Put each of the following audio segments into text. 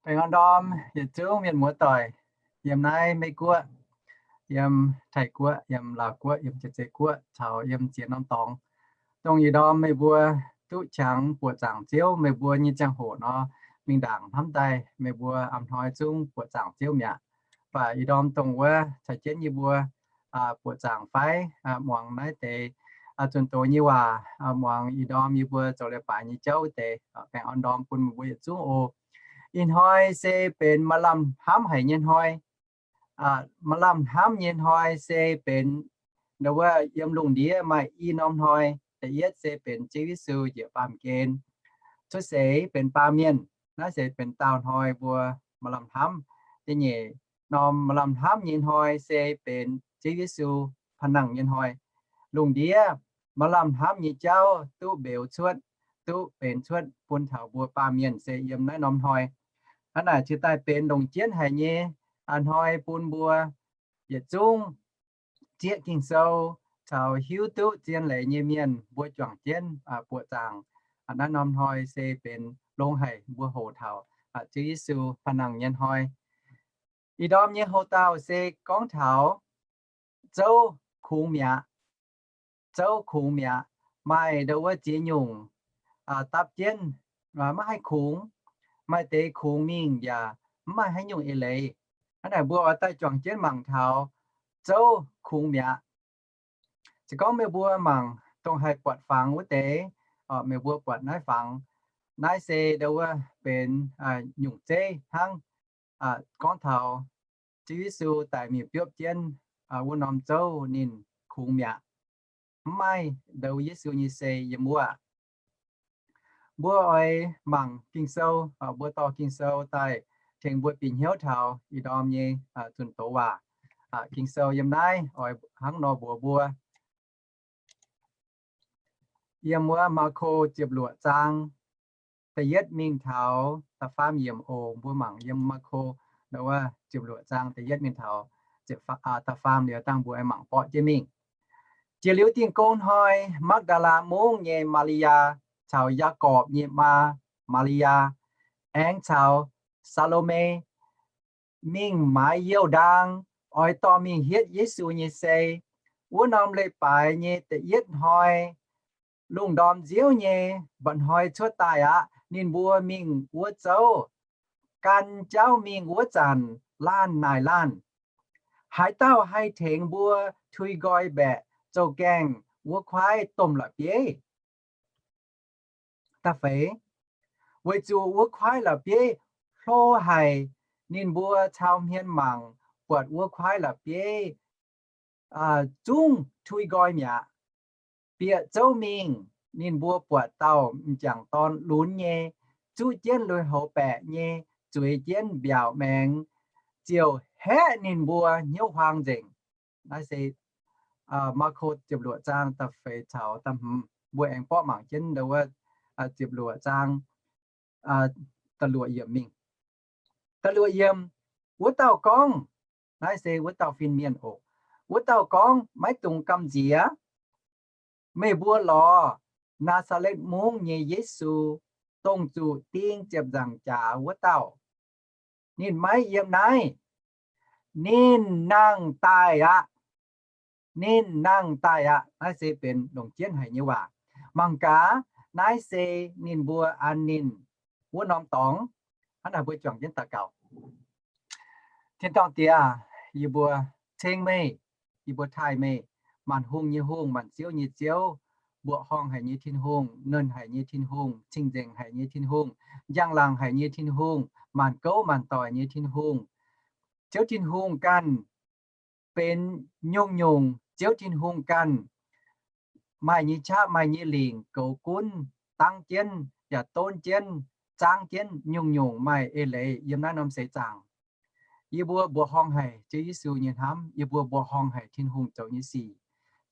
Baengh orn ndorm yietc zungv mienh muoz-doic yiem naaiv Meiv Guoqv, yiem Taiv Guoqv, yiem Laauh Guoqv, yiem Janx-Zei Guoqv, caux yiem ziex norm dorngx, dongh ih ndorm meih mbuo duqv qangx buoqc zaangc Ziouv, meih mbuo nyei ziangh hoc nor, mingh ndaangc hnamv daaih meih mbuo a'hnoi zungv buoqc zaangc Ziouv mi'aqv. Mv baac ih ndorm dongh wuov caux jienv yie mbuo buoqc zaangc fai muangx naaiv deix zunh doz nyei waac, muangx ih ndorm yie mbuo zoux leiz-baaix nyei jauv wuov deix, baengh orn ndorm bun meih mbuo yietc zungv oc. Ih hnoi se benx maaih lamh hnamv haic nyei hnoi. Maaih lamh hnamv nyei hnoi se benx, ndau wuov, yiem lungh ndiev maaih i norm hnoi. Da'yietv se benx Ziouv Yesu njiec baamh gen cuotv seix benx baamh mienh. Naaiv se benx daauh hnoi mbuo maaih lamh hnamv. Da'nyeic norm maaih lamh hnamv nyei hnoi se benx Ziouv Yesu panh nangh nyei hnoi. Lungh ndiev maaih lamh hnamv nyei jauv duqv mbeux cuotv, duqv benx cuotv bun taux mbuo baamh mienh se yiem naaiv norm hnoi. Hnangv naaic cingx daaih benx longc jienv haic nyei hnoi bun mbuo yietc zungv zieqv Ging-Sou caux hiuv duqv zien leiz nyei mienh mbuo juangc jienv buoqc zaangc. Naaiv norm hnoi se benx longx haic mbuo hoqc taux Ziouv Yesu panh nangh nyei hnoi. Ih ndorm nyei hoc-dauh se gorngv taux zouv kungx mi'aqv. Zouv kungx mi'aqv. Maaih ndau wuov ziex nyungc dapv jienv maiv haih kungx. Maaih deix kungx mingh yaac mv maaih haaix nyungc eix leiz. Hnangv naaic mbuo oix daaih juangc jienv mangc taux zouv kungx mi'aqv. Se gorngv meih mbuo mangc dongh haih buatc fangx wuov deix, meih mbuo buatc naaiv fangx. Naaiv se ndau wuov benx nyungc zeiv hnangv. Gorngv taux Ziouv Yesu daic mingh biopv jienv wuov norm zouv ninh kungx mi'aqv. Mv maaih ndau Yesu nyei sei yiem wuov. Mbuo oix mangc Ging-Sou, mbuo dorh Ging-Sou daaih tengx mbuo bieqc hnyouv taux ih ndorm nyei zunh doz waac. Ging-Sou yiem naaiv oix hnangv nor mbuox mbuo. Yiem wuov Maako ziepc luoqc zaang da'yietv mingh taux da'faam yiemc oc. Mbuo mangc yiem Maako wuov ziepc luoqc zaang da'yietv mingh taux da'faam liuz dangh mbuo aengx mangc borqv jienv mingh. Jiex liuz Diuh Gong Hnoi, Makv^ndaa^laa Mungv nyei Maa^li^yaa caux Yaagorpc nyei maa Maa^li^yaa aengx caux Saa^lo^me mingh maaiz youh ndaang, oix dorh mingh hietv Yesu nyei sei. Wuov norm leiz-baaix nyei da'yietv hnoi, lungh ndorm nziouv nyei mba'hnoi cuotv daaih aqv. Ninh mbuo mingh wuov zouv, gan jauv mingh wuov zanc laanh naaic laanh, Haaix dauh haih tengx mbuo tui nqoi mbaeqc zouv-gaengh wuov kuaaiv domh la'bieiv? Da'feix, weic zuqc wuov kuaaiv la'bieiv hlo haic. Ninh mbuo cau hmien mangc buatc wuov kuaaiv la'bieiv zungv tui nqoi mi'aqv. Bieqc zouv mingh, ninh mbuo buatc dauh m'jangc dorn lunx nyei, zuqv jienv lui-houx baeqc nyei, zueiz jienv mbiaauc maengx, ziouc haeqv ninh mbuo hnyouv huaang nzengc. Naaiv se Maako ziepc luoqc zaang da'feix caux da'hmz. Mbuo aengx borqv mangc jienv wuov ziepc luoqc zaang da'luoqc yiemc mingh. Da'luoqc yiemc, wuov dauh gorngv, naaiv se wuov dauh fin-mienh oc. Wuov dauh gorngv, Maiv dungx gamh nziex. Meih mbuo lorz Naa^saa^letv Mungv nyei Yesu, dongh zuqc ding ziepc nzaangc jaax wuov dauh. Ninh maiv yiem naaiv. Ninh nangh daaih aqv. Ninh nangh daaih aqv. Naaiv se benx longc jienv haic nyei waac. Mangc gaax, naaiv se ninh mbuo an ninh wuov norm dorngx. Hnangv naaic mbuo juangc jienv daux gaux. Tin-Dorngh Diex, yie mbuo ceng meih, yie mbuo taaih meih, maanc hungh nyei Hungh, maanc ziouv nyei Ziouv, mbuoqc horngh haic nyei Tin-Hungh, nernh haic nyei Tin-Hungh, cing-nzengc haic nyei Tin-Hungh, njang-laangc haic nyei Tin-Hungh, maanc gouv maanc doic nyei Tin-Hungh. Ziouv Tin-Hungh ganh benx nyungc-nyungc. Ziouv Tin-Hungh ganh maaih nyei qaqv, maaih nyei lingc, goux gunv, dangv jienv, yaac donv jienv, zaangv jienv nyungc-nyungc maaih eix leiz yiem naaiv norm seix zaangc. Yie mbuo mbuoqc horngh haic Ziouv Yesu nyei hnamv. Yie mbuo mbuoqc horngh haic Tin-Hungh zoux nyei sic.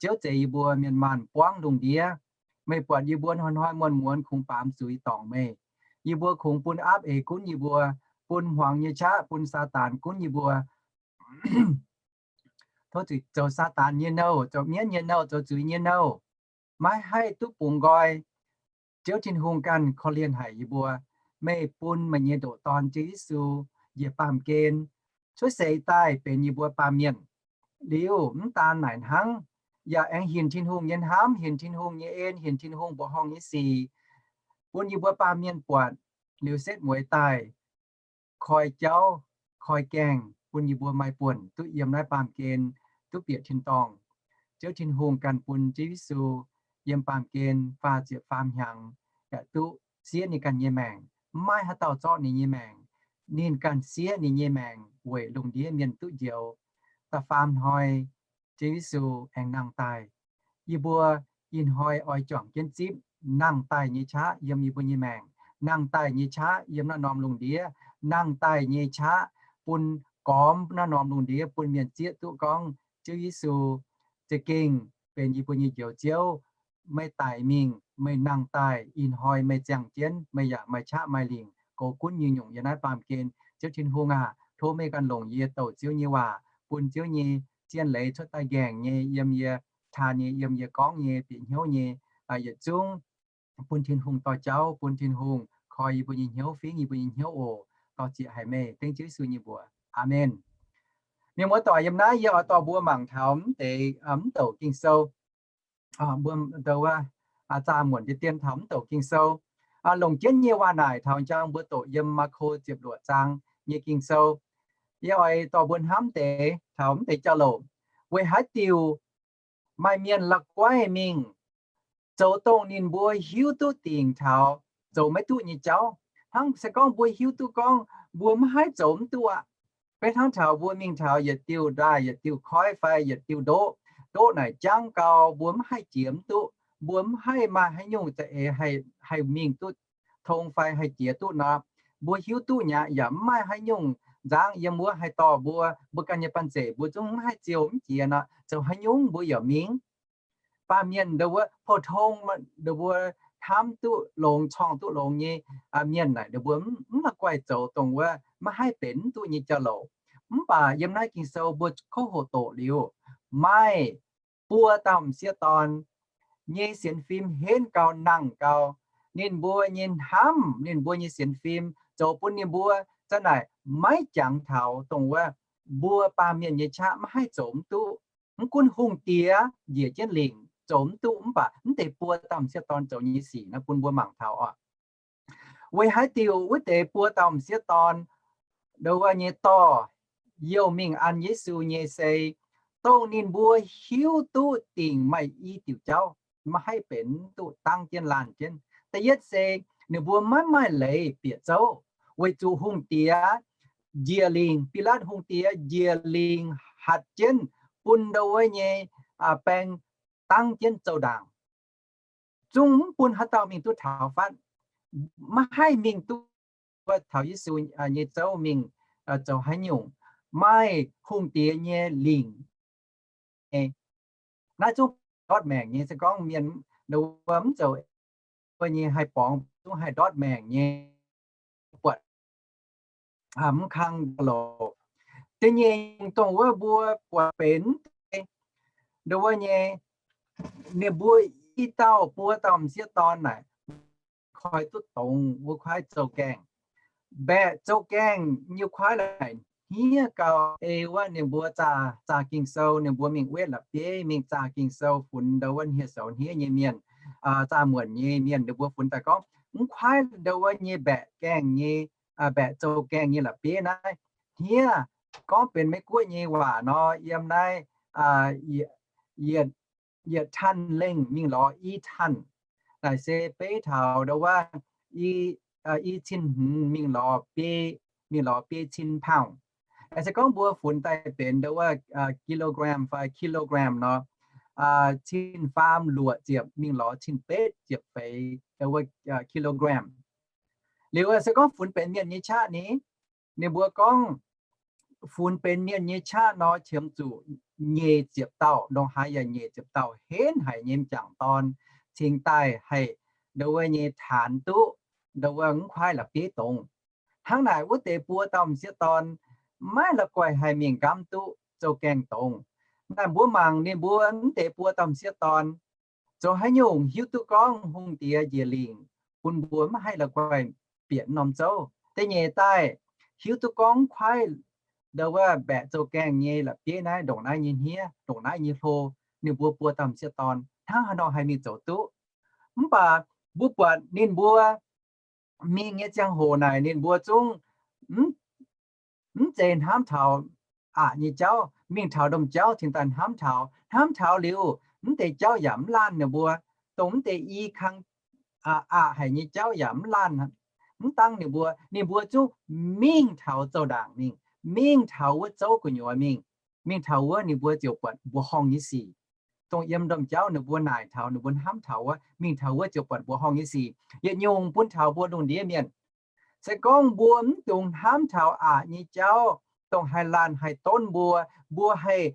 Ziouv zeix yie mbuo mienh maanh buangv lungh ndiev. Meih buatc yie mbuo hnoi-hnoi muonz-muonz kungx baamz zuiz dorngc meih. Yie mbuo kungx bun aapv eix gunv yie mbuo, bun hmuangx nyei qaqv, bun Saadaan gunv yie mbuo. Tov zuqc zoux Saadaan nyei nouh, zoux mienv nyei nouh, zoux zuiz nyei nouh, maiv haih duqv bungx nqoi. Ziouv Tin-Hungh ganh korv-lienh haic yie mbuo. meih bun meih nyei ndoqc Dorn, Ziouv Yesu, njiec baamh gen cuotv seix daaih benx yie mbuo baamh mienh. Liuz mv daan naaic hnangv, yaac aengx hinc Tin-Hungh nyei hnamv, hinc Tin-Hungh nyei en, hinc Tin-Hungh mbuoqc horngh nyei sic, bun yie mbuo baamh mienh buatc, liuz setv mueiz daaih koi jauv, koi gaengh bun yie mbuo maaih buonc duqv yiem naaiv baamh gen duqv bieqc tin-dorngh. Ziouv Tin-Hungh ganh bun Ziouv Yesu yiem baamh gen faah ziepc faam hnyangx yaac duqv siev ninh ganh nyei maengc. Mv maaih haaix dauh zorqv ninh nyei maengc. Ninh ganh siev ninh nyei maengc weic lungh ndiev mienh duqv njoux. Da'faam hnoi Ziouv Yesu aengx nangh daaih. Yie mbuo ih hnoi oix juangc jienv zipv nangh daaih nyei qaqv yiem yie mbuo nyei maengc, nangh daaih nyei qaqv yiem naaiv norm lungh ndiev, nangh daaih nyei qaqv bun gormx naaiv norm lungh ndiev bun mienh zieqv duqv gorngv Ziouv Yesu za'gengh benx yie mbuo nyei Njoux Ziouv. Meih daic mingh, meih nangh daaih, ih hnoi meih ziangh jienv, meih yaac maaih qaqv maaih lingc goux gunv nyungc-nyungc yiem naaiv baamh gen. Ziouv Tin-Hungh aac, tov meih ganh longc yie douc Ziouv nyei waac, bun Ziouv nyei zien leiz cuotv daaih nqaengc nyei yiem yie taan nyei, yiem yie gorngv nyei, bieqc hnyouv nyei, yietc zungv bun Tin-Hungh dorh jauv, bun Tin-Hungh koi yie mbuo nyei hnyouv, fingv yie mbuo nyei hnyouv oc. Dorh zieqc haic meih, dengv Ziouv Yesu nyei mbuox. Aamen. Mienh muoz-doic, yiem naaiv yie oix dorh mbuo mangc taux mv deix, mv douc Ging-Sou. Mbuo ndau wuov zaah muonc deix dien taux mv douc Ging-Sou. Longc jienv nyei waac naaic taux njang mbuo doqc yiem Maako ziepc luoqc zaang nyei Ging-Sou. Yie oix dorh mbuo hnamv deix taux mv deix jauv-louc. Weic haaix diuc maaih mienh la'guaih mingh zoux dongh ninh mbuo hiuv duqv dingc taux zoux maiv duqv nyei jauv? Hnangv se gorngv mbuo hiuv duqv gorngv mbuo maiv haih zoux mv duqv aqv. Beiv hnangv taux mbuo mingh taux yietc diuh ndaaih, yietc diuh koiv fai yietc diuh ndoqv. Ndoqv naaic jangv gau, mbuo maiv haih jiex mv duqv. Mbuo maiv haih maaih haaix nyungc za'eix haih mingh duqv tong fai haih jiex duqv nor, mbuo hiuv duqv nyei aqv. Yaac maiv maaih haaix nyungc nzangv yiem wuov haih dorh mbuo. Mbuo ganh nyei banh zeic mbuo zungv maiv haih ziouc mv jiex nor, zoux haaix nyungc mbuo yaac mingh. Baamh mienh ndau wuov pou-tong, ndau mbuo hnamv duqv longx, corngh duqv longx nyei mienh naaic, ndau mbuo mv la'guaih zoux dongh wuov maiv haih benx mv duqv nyei jauv-louc. Mv baac yiem naaiv Ging-Sou mbuo kouv hoqc doqc liuz, maaih buo dauh m'sieqv dorn nyei sienx fim henv gau, nangh gau. Ninh mbuo nyei hnamv, ninh mbuo nyei sienx fim zoux bun ninh mbuo za'naaic maiv jangx taux dongh wuov mbuo baamh mienh nyei qaqv maiv haih zoux mv duqv. Mv gunv hungh diex njiec jienv lingc zoux mv duqv, mv baac mv deix buo dauh m'sieqv dorn zoux nyei sic naaiv bun mbuo mangc taux oc. Weic haaix diuc wuov deix buo dauh m'sieqv dorn ndau wuov nyei dorh youh mingh an Yesu nyei se dongh ninh mbuo hiuv duqv dingc maaih i diuc jauv maiv haih benx duqv dangv jienv laanh jienv. Da'yietv se ninh mbuo maiv maaih leiz bieqc zouv, weic zuqc hungh diex njiec lingc, Bilaatv hungh diex njiec lingc hatc jienv bun ndau wuov nyei baeng dangv jienv zoux ndaangc. Zungv mv bun haaix dauh mingh duqv taux fatv. Maiv haih mingh duqv taux Yesu nyei zouv mingh zoux haaix nyungc. Maaih hungh diex nyei lingc. Naaiv zungv ndortv maengc nyei. Se gorngv mienh wuov mv zoux wuov nyei haih borngz, zungv haih ndortv maengc nyei, buatc mv kang loc. Da'nyeic dongh wuov mbuo buatc benx ndau wuov nyei, ninh mbuo i dauh buo dauh m'sieqv dorn naaic koi duqv dongz wuov kuaaiv zouv-gaengh. Mbaeqc zouv-gaengh nyei kuaaiv naaic hniev gau, ei wuov ninh mbuo zaah, zaah Ging-Sou, ninh mbuo mingh wetv la'bieiv mingh zaah Ging-Sou funx ndau wuov hniev soux hniev nyei mienh, zaah muonc nyei mienh, ninh mbuo funx daaih gorngv mv kuaaiv ndau wuov nyei mbaeqc gaengh nyei, mbaeqc zouv-gaengh nyei la'bieiv naaiv hniev. Gorngv benx Meiv-Guoqv nyei waac nor, yiem naaiv yietc, yietc tanh lengh mingh lorz i tanh. Naaic se beiv taux ndau wuov i, i cin hmz mingh lorz biei, mingh lorz biei cin pound. Se gorngv mbuo funx daaih benx ndau wuov kilogram fai kilogram nor, cin faam luoqc ziepc mingh lorz cin betv ziepc feix ndau wuov kilogram. Liuz se gorngv funx benx mienh nyei qaqv ni, ninh mbuo gorngv funx benx mienh nyei qaqv nor qiemx zuqc nyeic ziepc dauh, ndongc haaix yaac nyeic ziepc dauh henv haic nyei m'jangc dorn cingx daaih haih ndau wuov nyei taanx duqv ndau wuov mv kuaaiv la'bieiv dongz. Hnangv naaic wuov deix buo dauh m'sieqv dorn maiv la'guaih haih mingh nqamv duqv zouv-gaengh dongz. Naaic mbuo mangc ninh mbuo mv deix buo dauh m'sieqv dorn zoux haaix nyungc hiuv duqv gorngv hungh diex njiec lingc bun mbuo maiv haih la'guaih bieqc norm zouv. Da'nyeic daaih hiuv duqv gorngv kuaaiv ndo wuov mbaeqc zouv-gaengh nyei la'bieiv naaiv, ndongc naaiv nyei hniev, ndongc naaiv nyei hlo, ninh mbuo buo dauh m'sieqv dorn hnangv haaix nor haih mingh zoux duqv. Mv baac mbuo buatc ninh mbuo mingh nyei ziangh hoc naaic ninh mbuo zungv mv zeiz hnamv taux aqc nyei jauv, mingh taux domh jauv cingx daaih hnamv taux. Hnamv taux liuz, mv deix jauv yaac mv laanh ninh mbuo, dongh mv deix i kang aqc haic nyei jauv yaac mv laanh, mv dangv ninh mbuo. Ninh mbuo zungv mingh taux zouv-ndaangc mingh, mingh taux wuov zouv gu'nyuoz mingh, mingh taux wuov ninh mbuo ziouc buatc mbuoqc horngh nyei sic. Dongh yiem domh jauv ninh mbuo naaic taux, ninh mbuo hnamv taux wuov, mingh taux wuov ziouc buatc mbuoqc horngh nyei sic. Yietc nyungc bun taux mbuo lungh ndiev mienh, se gorngv mbuo mv dungx hnamv taux aqc nyei jauv, dongh haih laanh haih donv mbuo, mbuo haih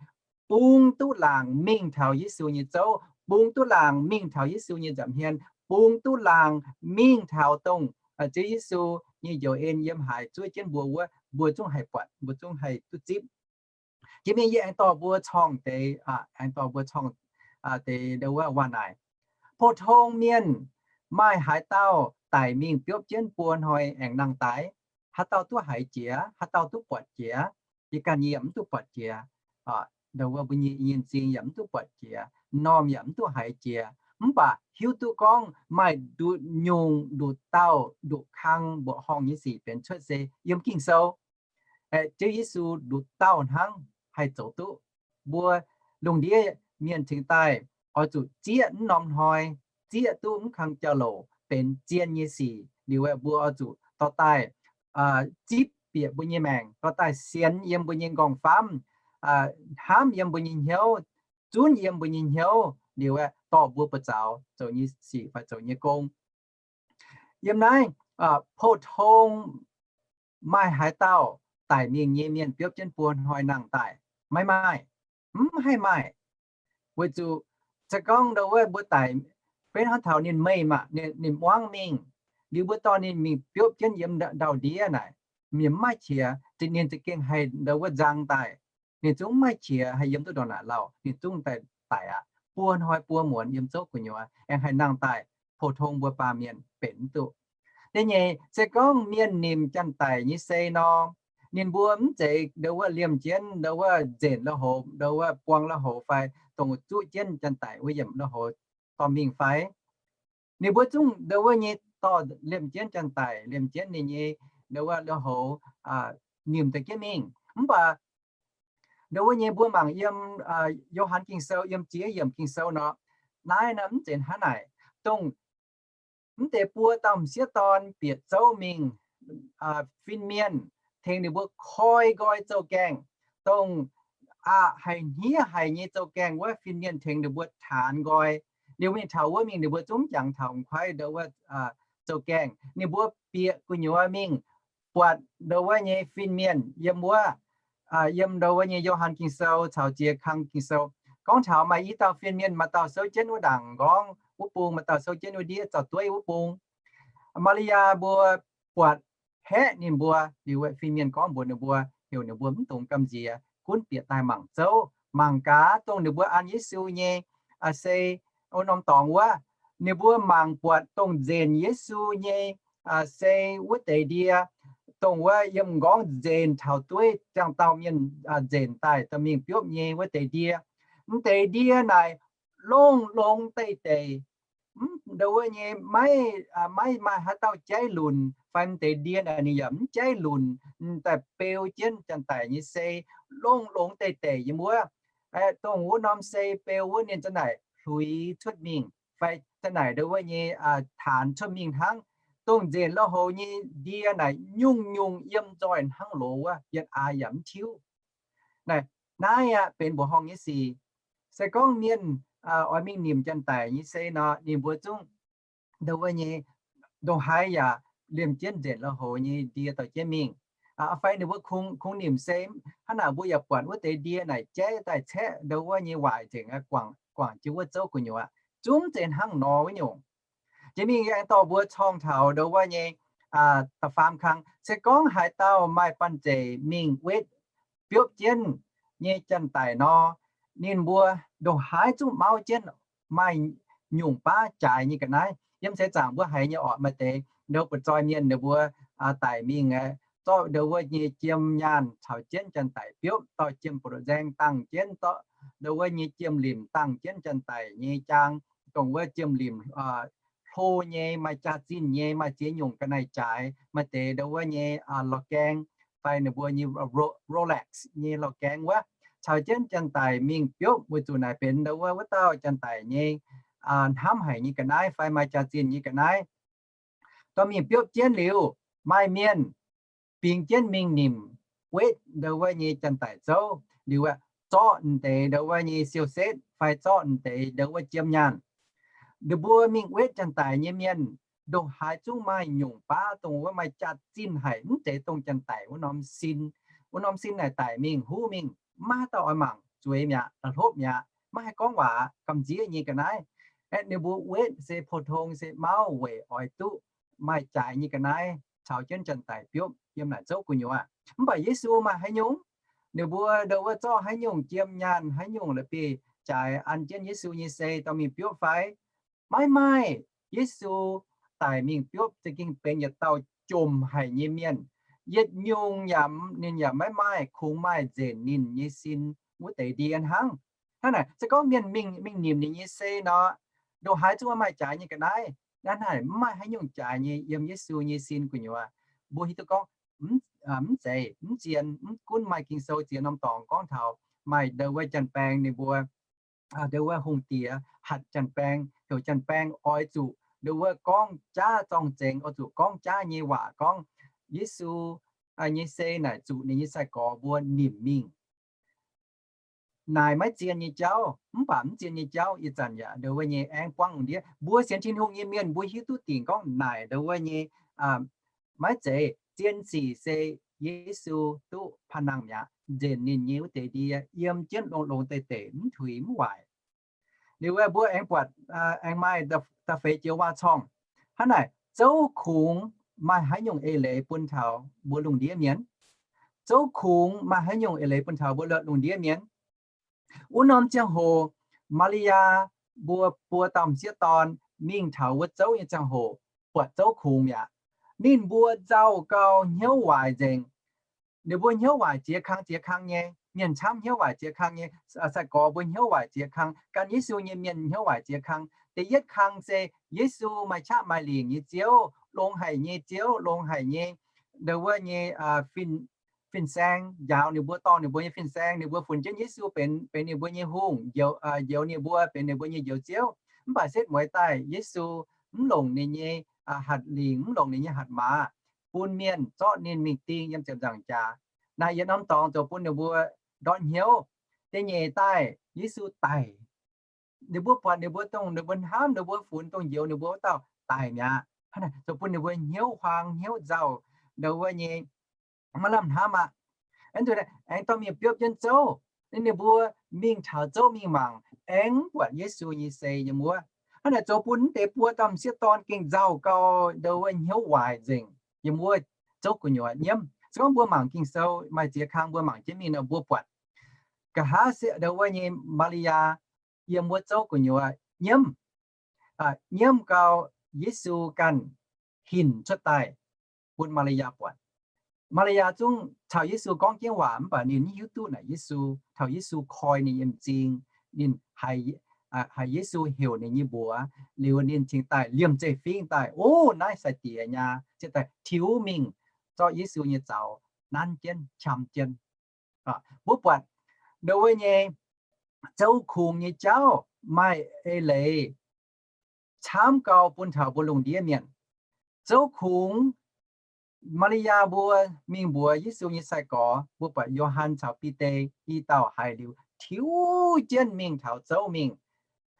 bung duqv laangc mingh taux Yesu nyei zouv, bung duqv laangc mingh taux Yesu nyei nza'hmien, bung duqv laangc mingh taux dongh Ziouv Yesu nyei njoux en yiem haaix zuov jienv mbuo wuov, mbuo zungv haih buatc, mbuo zungv haih duqv zipv. Jiex mingh yie aengx dorh mbuo corngh deix, aengx dorh mbuo corngh deix ndo wuov waac naaic. Pou-tong mienh maaih haaix dauh daic mingh biopv jienv buo hnoi aengx nangh daaih? Haaix dauh duqv haiz jiex? Haaix dauh duqv buatc jiex? Yie ganh yie yaac mv duqv buatc jiex. Ndo wuov mbuo nyei nyienh zingh yaac mv duqv buatc jiex, m'normh yaac mv duqv haiz jiex. Mv baac hiuv duqv gorngv maaih nduqc nyungc, nduqc dauh, nduqc kang mbuoqc horngh nyei sic benx cuotv se yiem Ging-Sou. Aeqv, Ziouv Yesu nduqc dauh hnangv haih zoux duqv. Mbuo lungh ndiev mienh cingx daaih oix zuqc zieqv mv norm hnoi, zieqv duqv mv kang jauv-louc benx zien nyei sic liuz, mbuo oix zuqc dorh daaih zipv bieqc mbuo nyei maengc, dorh daaih sienx yiem mbuo nyei m'nqorngv-famv, hnamv yiem mbuo nyei hnyouv, zunv yiem mbuo nyei hnyouv liuz, dorh mbuo buoz-zaux zoux nyei sic fai zoux nyei gong. Yiem naaiv, pou-tong maaih haaix dauh daic mingh nyei mienh biopv jienv buo hnoi nangh daaih? Maiv maaih. Mv haih maaih. Weic zuqc se gorngv ndo wuov mbuo daic, benx hnangv taux ninh meih maah, ninh muangx mingh, liuz mbuo dorh ninh mingh biopv jienv yiem ndau-ndiev naaic, ninh mv maaih qiex, ninh za'gengh haih ndo wuov nzang daaih. Ninh zungv mv maaih qiex haih yiem duqv ndongc naaic lauh, ninh zungv daaih daic aqv. Buo hnoi buo muonz yiem zouv gu'nyuoz aengx haih nangh daaih, pou-tong mbuo baamh mienh benx mv duqv. Da'nyeic, se gorngv mienh nimc janx-daic nyei sei nor, ninh mbuo mv zeiz ndo wuov liemh jienv ndo wuov nzenc lui-houx, ndo wuov buang lui-houx fai dongh zuqv jienv janx-daic wuov yiemc lui-houx dorh mingh fai? Ninh mbuo zungv ndo wuov nyei dorh liemh jienv janx-daic, liemh jienv ninh nyei ndo wuov lui-houx nimc daaih jienv mingh. Mv baac ndo wuov nyei mbuo mangc yiem Yo^han Ging-Sou yiem ziex yiemc Ging-Sou nor, naaiv nor mv zeiz hnangv naaic. Dongh mv deix buo dauh m'sieqv dorn bieqc zouv mingh, fin-mienh tengx ninh mbuo koi nqoi zouv-gaengh. Dongh aqc haic hniev haic nyei zouv-gaengh wuov, fin-mienh tengx ninh mbuo taanx nqoi. Liuz mingh taux wuov mingh ninh mbuo zungv jangx taux m'kuaaiv ndo wuov zouv-gaengh. Ninh mbuo bieqc gu'nyuoz mingh buatc ndo wuov nyei fin-mienh yiem wuov, yiem ndo wuov nyei Yo^han Ging-Sou caux Ziex Kang Ging-Sou gorngv taux maaih i dauh fin-mienh, maaih dauh souv jienv wuov ndaangc m'nqorngv wuov bung, maaih dauh souv jienv wuov ndiev zaux-dueiv wuov bung. Maa^li^yaa mbuo buatc haeqv ninh mbuo liuz, fin-mienh gorngv mbuox ninh mbuo, heuc ninh mbuo mv dungx gamh nziex, gunv bieqc daaih mangc zouv, mangc gaax dongh ninh mbuo an Yesu nyei sei wuov norm dorngx wuov. Ninh mbuo mangc buatc dongh nzenc Yesu nyei sei wuov deix ndie, dongh wuov yiem m'nqorngv nzenc taux dueiv ziangh dauh mienh nzenc daaih dorh mingh biopv nyei wuov deix ndie. Mv deix ndie naaic longx-longx deix-deix, ndo wuov nyei maiv, maiv maaih haaix dauh jaiv lunc, fai mv deix ndie naaic ninh yaac mv jaiv lunc, daaih beu jienv janx-daic nyei sei longx-longx deix-deix yiem wuov. Dongh wuov norm sei beu wuov ninh zanc naaic hluix cuotv mingh, fai zanc naaic ndo wuov nyei taanx cuotv mingh hnangv. Dongh nzenc lui-houx nyei ndie naaic nyungc-nyungc yiem nzoih hnangv loz wuov, yietc aax yaac mv tiuv. Naaiv, naaiv aqv benx mbuoqc horngh nyei sic. Se gorngv mienh oix mingh nimc janx-daic nyei sei nor, ninh mbuo zungv ndo wuov nyei ndongc haaix yaac liemh jienv nzenc lui-houx nyei ndie dorh jienv mingh. Fai ninh mbuo kungx, kungx nimc sei, hnangv naaic mbuo yaac buatc wuov deix ndie naaic jaiv daaih caeqv ndo wuov nyei waaic nzengc, guangc jienv wuov zouv gu'nyuoz, zungv zeiz hnangv nor wuov nyungc. Jiex mingh aengx dorh mbuo corng taux ndo wuov nyei da'faam kang, se gorngv haaix dauh maaih banh zeic mingh wetv biopv jienv nyei janx-daic nor, ninh mbuo ndongc haaix zungv mauv jienv, maaih nyungc baav jaaix nyei ga'naaiv. Yiem seix zaangc mbuo haiz nyei orqc, maaih deix Ndou butv-zoih mienh ninh mbuo daic mingh aeqv, zorqv ndou wuov nyei jiem nyaanh caux jienv janx-daic biopv, dorh jiem buoz-nzaeng dangh jienv, zorqv ndou wuov nyei jiem limc dangh jienv janx-daic nyei jaang, dongh wuov jiem limc hlo nyei, maaih jaax-zinh nyei, maaih ziex nyungc ga'naaiv-jaaix, maaih deix ndou wuov nyei lorz gaeng, fai ninh mbuo nyei Rolex nyei lorz gaeng wuov, caux jienv janx-daic mingh biopv, weic zuqc naaic benx ndou wuov, wuov dauh janx-daic nyei hnamv haic nyei ga'naaiv fai maaih jaax-zinh nyei ga'naaiv. Dorh mingh biopv jienv liuz, maaih mienh bingx jienv mingh nimc wetv ndou wuov nyei janx-daic zouv liuz aeqv, zorqv m'deix ndou wuov nyei siou-setv fai zorqv m'deix ndou wuov jiem nyaanh. Ninh mbuo mingh wetv janx-daic nyei mienh, ndongc haaix zungv maaih nyungc baav dongh wuov maaih jaax-zinh haic, mv zeiz dongh janx-daic wuov norm sin. Wuov norm sin naaic daic mingh huv mingh, maiv maaih haaix dauh oix mangc zueiz mi'aqv, la'hlopv mi'aqv, maiv haih gorngv waac, gamh nziev nyei ga'naaiv. Aeqv, ninh mbuo wetv se pou-tong, se mauv weic oix duqv maaih jaaix nyei ga'naaiv caux jienv janx-daic biopv yiem naaic zouv gu'nyuoz. Mv baac Yesu maaih haaix nyungc? Ninh mbuo ndou wuov zorqv haaix nyungc jiem nyaanh, haaix nyungc la'bieiv-jaaix an jienv Yesu nyei sei dorh mingh biopv fai? Maiv maaih. Yesu daic mingh biopv za'gengh benx yietc dauh jomc haic nyei mienh. Yietc nyungc yaac ninh yaac maiv maaih, kungx maaih nzenc ninh nyei sin wuov deix ndie hnangv. Hnangv naaic, se gorngv mienh mingh, mingh nimc ninh nyei sei nor, ndongc haaix zungv maaih jaaix nyei ga'naaiv. Hnangv naaic, mv maaih haaix nyungc jaaix nyei yiem Yesu nyei sin gu'nyuoz. Mbuo hiuv duqv gorngv mv zeiz, mv zien, mv gunv maaih Ging-Sou ziex norm dorngx gorngv taux maaih ndou wuov janx-baeng ninh mbuo, ndou wuov hungh diex hatc janx-baeng, heuc janx-baeng oix zuqc ndou wuov gorngv jaav zorng-zengx, oix zuqc gorngv jaav nyei waac gorngv Yesu nyei sei naaic zuqc ninh nyei sai-gorx mbuo nimc mingh. Naaic maiv zien nyei jauv, mv baac mv zien nyei jauv ih zanc yaac ndou wuov nyei aengx buangv lungh ndiev. Mbuo sienx Tin-Hungh nyei mienh mbuo hiuv duqv dingc gorngv naaic ndou wuov nyei maiv zeiz. Zien sic se Yesu duqv panh nangh mi'aqv, nzenc ninh nyei wuov deix ndie yiem jienv longx-longx deix deic, mv tuix mv waaic. Liuz wuov mbuo aengx buatc, aengx maaih da'feix joux waac-corngh. Hnangv naaic, zouv kungx maaih haaix nyungc eix leiz bun taux mbuo lungh ndiev mienh? Zouv kungx maaih haaix nyungc eix leiz bun taux mbuo lungh ndiev mienh? Wuov norm ziangh hoc, Maa^li^yaa mbuo buo dauh m'sieqv dorn mingh taux wuov zouv nyei ziangh hoc, buatc zouv kungx mi'aqv. Ninh mbuo nzauh gau, hnyouv waaic nzengc. Ninh mbuo hnyouv waaic ziex kang ziex kang nyei. Mienh camv hnyouv waaic ziex kang nyei. Sai-gorx mbuo hnyouv waaic ziex kang. Gan Yesu nyei mienh hnyouv waaic ziex kang. Da'yietv kang se Yesu maaih qaqv maaih lingc nyei Ziouv, longx haic nyei Ziouv, longx haic nyei, ndou wuov nyei fin-saeng njaaux ninh mbuo, dorh ninh mbuo nyei fin-saeng. Ninh mbuo funx jienv Yesu benx, benx ninh mbuo nyei hungh, njoux ninh mbuo, benx ninh mbuo nyei Njoux Ziouv. Mv baac setv mueiz daaih Yesu mv longc ninh nyei hatc lingc, mv longc ninh nyei hatc maaz, bun mienh zorqv ninh mingh ding yiem ziepc nzaangc jaax. Naaic yietc norm dorngx zoux bun ninh mbuo ndortv hnyouv. Da'nyeic daaih Yesu daic. Ninh mbuo buatc ninh mbuo dongh ninh mbuo hnamv, ninh mbuo funx dongh njoux ninh mbuo wuov dauh daic mi'aqv. Zoux bun ninh mbuo hnyouv huaang hnyouv nzauh, ndou wuov nyei maiv lamh hnamv aqv. Aengx dorh mingh biopv jienv zouv. Ninh mbuo mingh taux zouv mingh mangc, aengx mv buatc Yesu nyei sei yiem wuov. Hnangv naaic zoux bun mv deix buo dauh m'sieqv dorn gengh nzauh gau, ndou wuov hnyouv waaic nzengc yiem wuov zouv gu'nyuoz nyiemv. Se gorngv mbuo mangc Ging-Sou maaih ziex kang mbuo mangc jienv mingh nor mbuo buatc, nqa'haav se ndou wuov nyei Maa^li^yaa yiem wuov zouv gu'nyuoz nyiemv. Nyiemv gau, Yesu ganh hinc cuotv daaih bun Maa^li^yaa buatc. Maa^li^yaa zungv caux Yesu gorngv jienv waac mv baac ninh mv hiuv duqv naaic Yesu. Taux Yesu koi ninh nyei m'zing, ninh haiz Yesu heuc ninh nyei mbuox liuz, ninh cingx daaih liemh zeih fingv daaih, O, naaiv sai-diex nyei aqv, ziouc daaih tiux mingh zorqv Yesu nyei zaux nanv jienv, qam jienv. Mbuo buatc ndou wuov nyei zouv kungx nyei jauv maaih eix leiz camv gau bun taux mbuo lungh ndiev mienh. Zouv kungx, Maa^li^yaa mbuo mingh mbuox Yesu nyei sai-gorx, mbuo buatc Yo^han caux Bide i dauh haiz liuz tiux jienv mingh taux zouv mingh.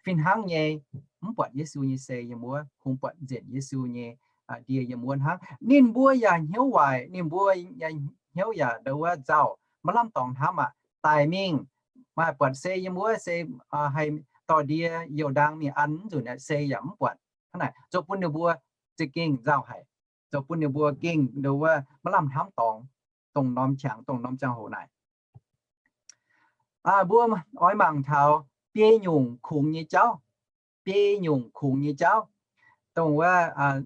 Fih hnangv nyei, mv buatc Yesu nyei sei yiem wuov, kungx buatc nzengc Yesu nyei ndie yiem wuov hnangv. Ninh mbuo yaac hnyouv waaic, ninh mbuo hnyouv yaac ndou wuov nzauh, maiv lamh dorngx hnamv aqv. Daic mingh, maaih buatc sei yiem wuov, se haih dorh ndie youh ndaang mingh an, mv nzunc naaiv sei yaac mv buatc. Hnangv naaic zoux bun ninh mbuo za'gengh nzauh haic, zoux bun ninh mbuo gengh ndou wuov maiv lamh hnamv dorngx dongh norm qangx, dongh norm ziangh hoc naaic. Mbuo oix mangc taux biei nyungc kungx nyei jauv, biei nyungc kungx nyei jauv, dongh wuov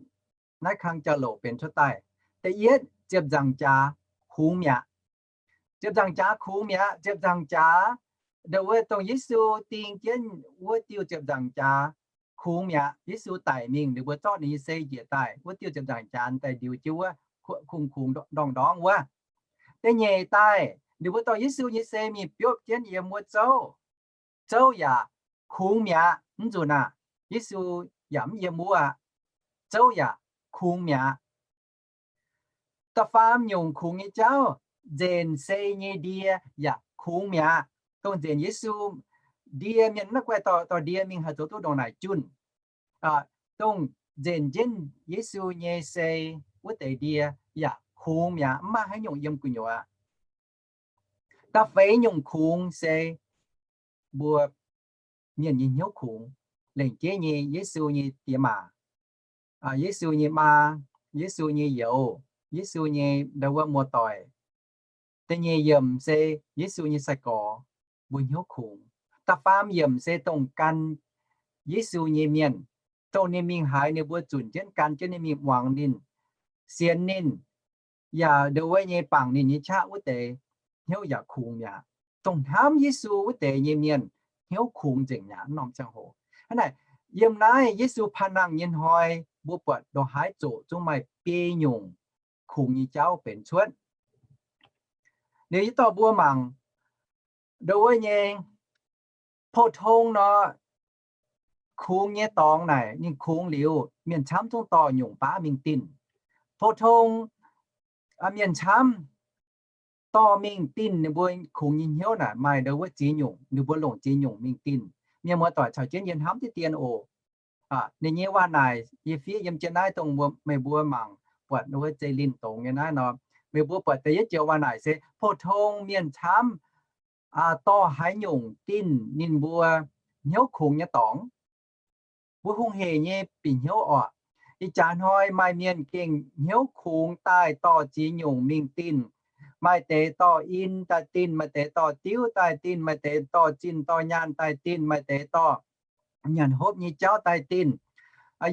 naaiv kang jauv-louc benx cuotv daaih. Da'yietv, ziepc nzaangc jaax kungx mi'aqv. Ziepc nzaangc jaax kungx mi'aqv. Ziepc nzaangc jaax, ndongc wuov dongh Yesu ding jienv wuov diuh ziepc nzaangc jaax kungx mi'aqv. Yesu daic mingh, ninh mbuo zorqv ninh nyei sei njiec daaih, wuov diuh ziepc nzaangc jaax daaih ndiux jienv wuov, kungx-kungx ndorngv-ndorngv wuov. Da'nyeic daaih, ninh mbuo dorh Yesu nyei sei mingh biopv jienv yiem wuov zouv. Zouv yaac kungx mi'aqv, mv nzunc aqv. Yesu yaac mv yiem wuov aqv. Zouv yaac kungx mi'aqv. Da'faam nyungc kungx nyei jauv, nzenc sei nyei ndie yaac kungx mi'aqv. Dongh nzenc Yesu ndie mienh, naaiv guai dorh ndie mingh haih zoux duqv ndongc naaic junh. Dongh nzenc jienv Yesu nyei sei wuov deix ndie yaac kungx mi'aqv, mv maaih haaix nyungc yiem gu'nyuoz aqv. Da'feix nyungc kungx se mbuo mienh nyei hnyouv kungx, lengc jeiv nyei Yesu nyei diex maac, Yesu nyei maa, Yesu nyei youz, Yesu nyei ndau wuov muoz-doic. Da'nyeic yiemc se Yesu nyei sai-gorx, mbuo hnyouv kungx. Da'faam yiemc se dongh gan Yesu nyei mienh, dongh ninh mingh haaix ninh mbuo zunc jienv gan jienv ninh mingh muangx ninh, sienx ninh, yaac ndau wuov nyei bangc ninh nyei qaqv wuov deix, hnyouv yaac kungx mi'aqv. Dongh hnamv Yesu wuov deix nyei mienh hnyouv kungx nzengc mi'aqv, norm ziangh hoc. Hnangv naaic, yiem naaiv Yesu paan nangh nyei hnoi, mbuo buatc ndongc haaix zoqc zungv maaih biei nyungc kungx nyei jauv benx cuotv. Liuz yie dorh mbuo mangc ndau wuov nyei, pou-tong nor, kungx nyei dorngx naaic ninh kungx liuz, mienh camv zungv dorh nyungc baav mingh tinh. Pou-tong mienh camv dorh mingh tinh ninh mbuo kungx nyei hnyouv naaic maaih ndau wuov ziex nyungc, ninh mbuo longc ziex nyungc mingh tinh. Mienh muoz-doic caux jienv yie hnamv diqv dien oc. Ninh nyei waac naaic yie fiev yiem jienv naaiv dongh meih mbuo mangc buatc wuov zeiv-lin dongz nyei naaiv nor, meih mbuo buatc da'yietv joux waac naaic se pou-tong mienh camv dorh haaix nyungc tinh ninh mbuo hnyouv kungx nyei dorngx. Mbuo hungh hec nyei bieqc hnyouv orqc. Ih jaax hnoi maaih mienh gengh hnyouv kungx daaih dorh ziex nyungc mingh tinh. Maaih deix dorh in daaih tinh, maaih deix dorh diuv daaih tinh, maaih deix dorh zinh dorh nyaanh daaih tinh, maaih deix dorh nyanc hopv nyei jauv daaih tinh.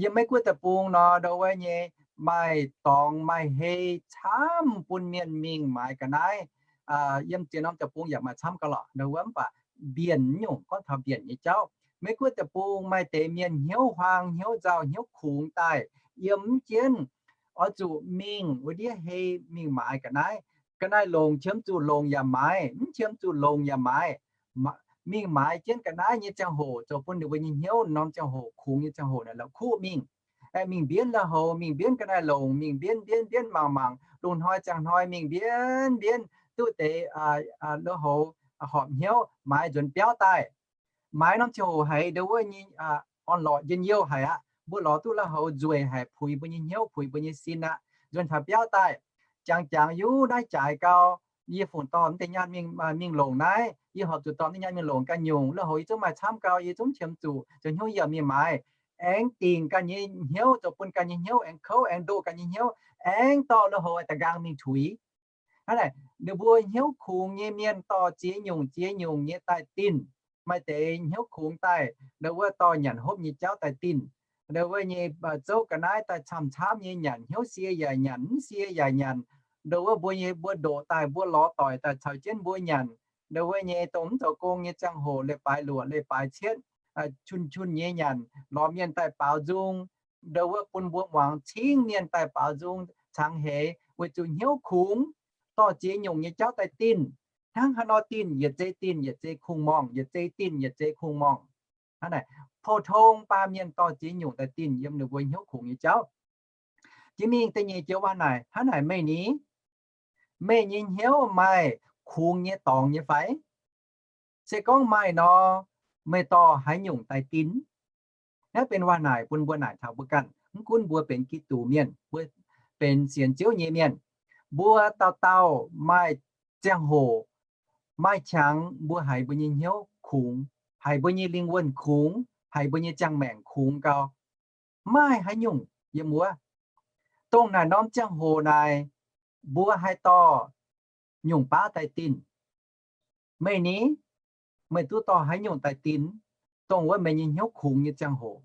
Yiem Meiv Guoqv deic-bung nor, ndau wuov nyei maaih dorngx maaih hei camv bun mienh mingh maaiz ga'naaiv. Yiem ziex norm deic-bung yaac maaih camv gauh lorqc, ndau wuov mv baac mbienc nyungc, gorngv taux mbienc nyei jauv. Meiv Guoqv deic-bung maaih deix mienh hnyouv huaang, hnyouv nzauh, hnyouv kungx daaih, yiem mv jienv oix zuqc mingh wuov ndiev hei mingh maaiz ga'naaiv. Ga'naaiv longc qiemx zuqc longc yaac maaiz, mv qiemx zuqc longc yaac maaiz. Mingh maaiz jienv ga'naaiv nyei ziangh hoc zoux bun ninh mbuo nyei hnyouv norm ziangh hoc, kungx nyei ziangh hoc naaic la'kuqv mingh. Aengx mingh mbienv lui-houx, mingh mbienv ga'naaiv longc, mingh mbienv mbienv mbienv mangc mangc, lungh hnoi ziangh hnoi mingh mbienv mbienv duqv deix lui-houx horpc hnyouv maaiz nzuonx biauv daaih. Maaiz norm ziangh hoc haiz ndau wuov nyei orn-lorqc njien-youh haic aqv. Mbuo lorz duqv lui-houx nzueic haic, puix mbuo nyei hnyouv, puix mbuo nyei sin aqv. Nzuonx taux biauv daaih, jangx jangx yiem naaiv jaaix gau, yie fungc dorh mv deix nyaanh mingh longc naaiv, yie horpc zuqc dorh mv deix nyaanh mingh longc ganh nyungc. Lui-houx yie zungv maaih camv gau, yie zungv qiemx zuqc zoux hnyouv yiem mingh maaiz. Aengx dingc ganh nyei hnyouv, zoux bun ganh nyei hnyouv aengx kouv, aengx ndoh ganh nyei hnyouv, aengx dorh lui-houx da'nqaang mingh tuix. Hnangv naaic, ninh mbuo hnyouv kungx nyei mienh dorh ziex nyungc ziex nyungc nyei daaih tinh. Maaih deix hnyouv kungx daaih, ndau wuov dorh nyanc hopv nyei jauv daaih tinh. Ndau wuov nyei zouv ga'naaiv daaih camv-camv nyei nyanc, hnyouv sie yaac nyanc, mv sie yaac nyanc. Ndau wuov mbuo nyei, mbuo ndoqc daaih, mbuo lorz doic daaih caux jienv mbuo nyanc. Ndau wuov nyei dongh mv zoux gong nyei ziangh hoc leiz-baaix luoqc, leiz-baaix cietv, qun-qun nyei nyanc, lorz mienh daaih baaux nzung. Ndau wuov bun mbuo muangx cingv mienh daaih baaux nzung cangx heix, weic zuqc hnyouv kungx dorh ziex nyungc nyei jauv daaih tinh. Hnangv haaix nor tinh? Yietc zei tinh yietc zei kungx-morngh, yietc zei tinh yietc zei kungx-morngh. Hnangv naaic, pou-tong baamh mienh dorh ziex nyungc daaih tinh yiem ninh mbuo hnyouv kungx nyei jauv. Jiex mingh da'nyeic joux waac naaic hnangv naaic, meih ni, meih nyei hnyouv maaih kungx nyei dorngx nyei fai? Se gorngv maaih nor, meih dorh haaix nyungc daaih tinh? Naaiv benx waac naaic bun mbuo naaic taux mbuo ganh. Mv gunv mbuo benx Giduc mienh, mbuo benx sienx Ziouv nyei mienh, mbuo dauh dauh maaih ziangh hoc, maaih qangx mbuo haiz mbuo nyei hnyouv kungx, haiz mbuo nyei lingh wuonh kungx, haiz mbuo nyei ziangh maengc kungx gau. Maaih haaix nyungc yiem wuov? Dongh naaic norm ziangh hoc naaic, mbuo haih dorh nyungc baav daaih tinh. Meih ni, meih duqv dorh haaix nyungc daaih tinh, dongh wuov meih nyei hnyouv kungx nyei ziangh hoc?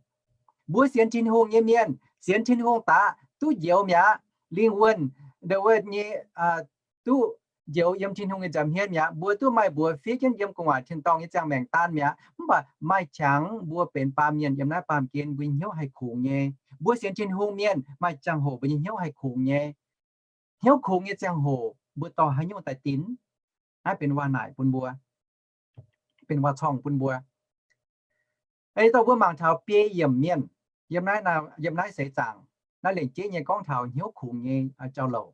Mbuo sienx Tin-Hungh nyei mienh, sienx Tin-Hungh daaih, duqv njoux mi'aqv. Lingh wuonh, ndau wuov nyei, duqv njoux yiem Tin-Hungh nyei nza'hmien mi'aqv. Mbuo duqv maaih mbuox fiev jienv yiem gu'nguaaic tin-dorngh nyei ziangh maengc daan mi'aqv. Mv baac maaih qangx mbuo benx baamh mienh yiem naaiv baamh gen mbuo nyei hnyouv haih kungx nyei. Mbuo sienx Tin-Hungh mienh maaih ziangh hoc mbuo nyei hnyouv haih kungx nyei. Hnyouv kungx nyei ziangh hoc mbuo dorh haaix nyungc daaih dinc? Naaiv benx waac-naaic bun mbuo, benx waac-corngh bun mbuo. Ei dorh mbuo mangc taux biei yiemc mienh yiem naaiv, yiem naaiv seix zaangc, naaiv lengc jeiv nyei gorngv taux hnyouv kungx nyei jauv-louc.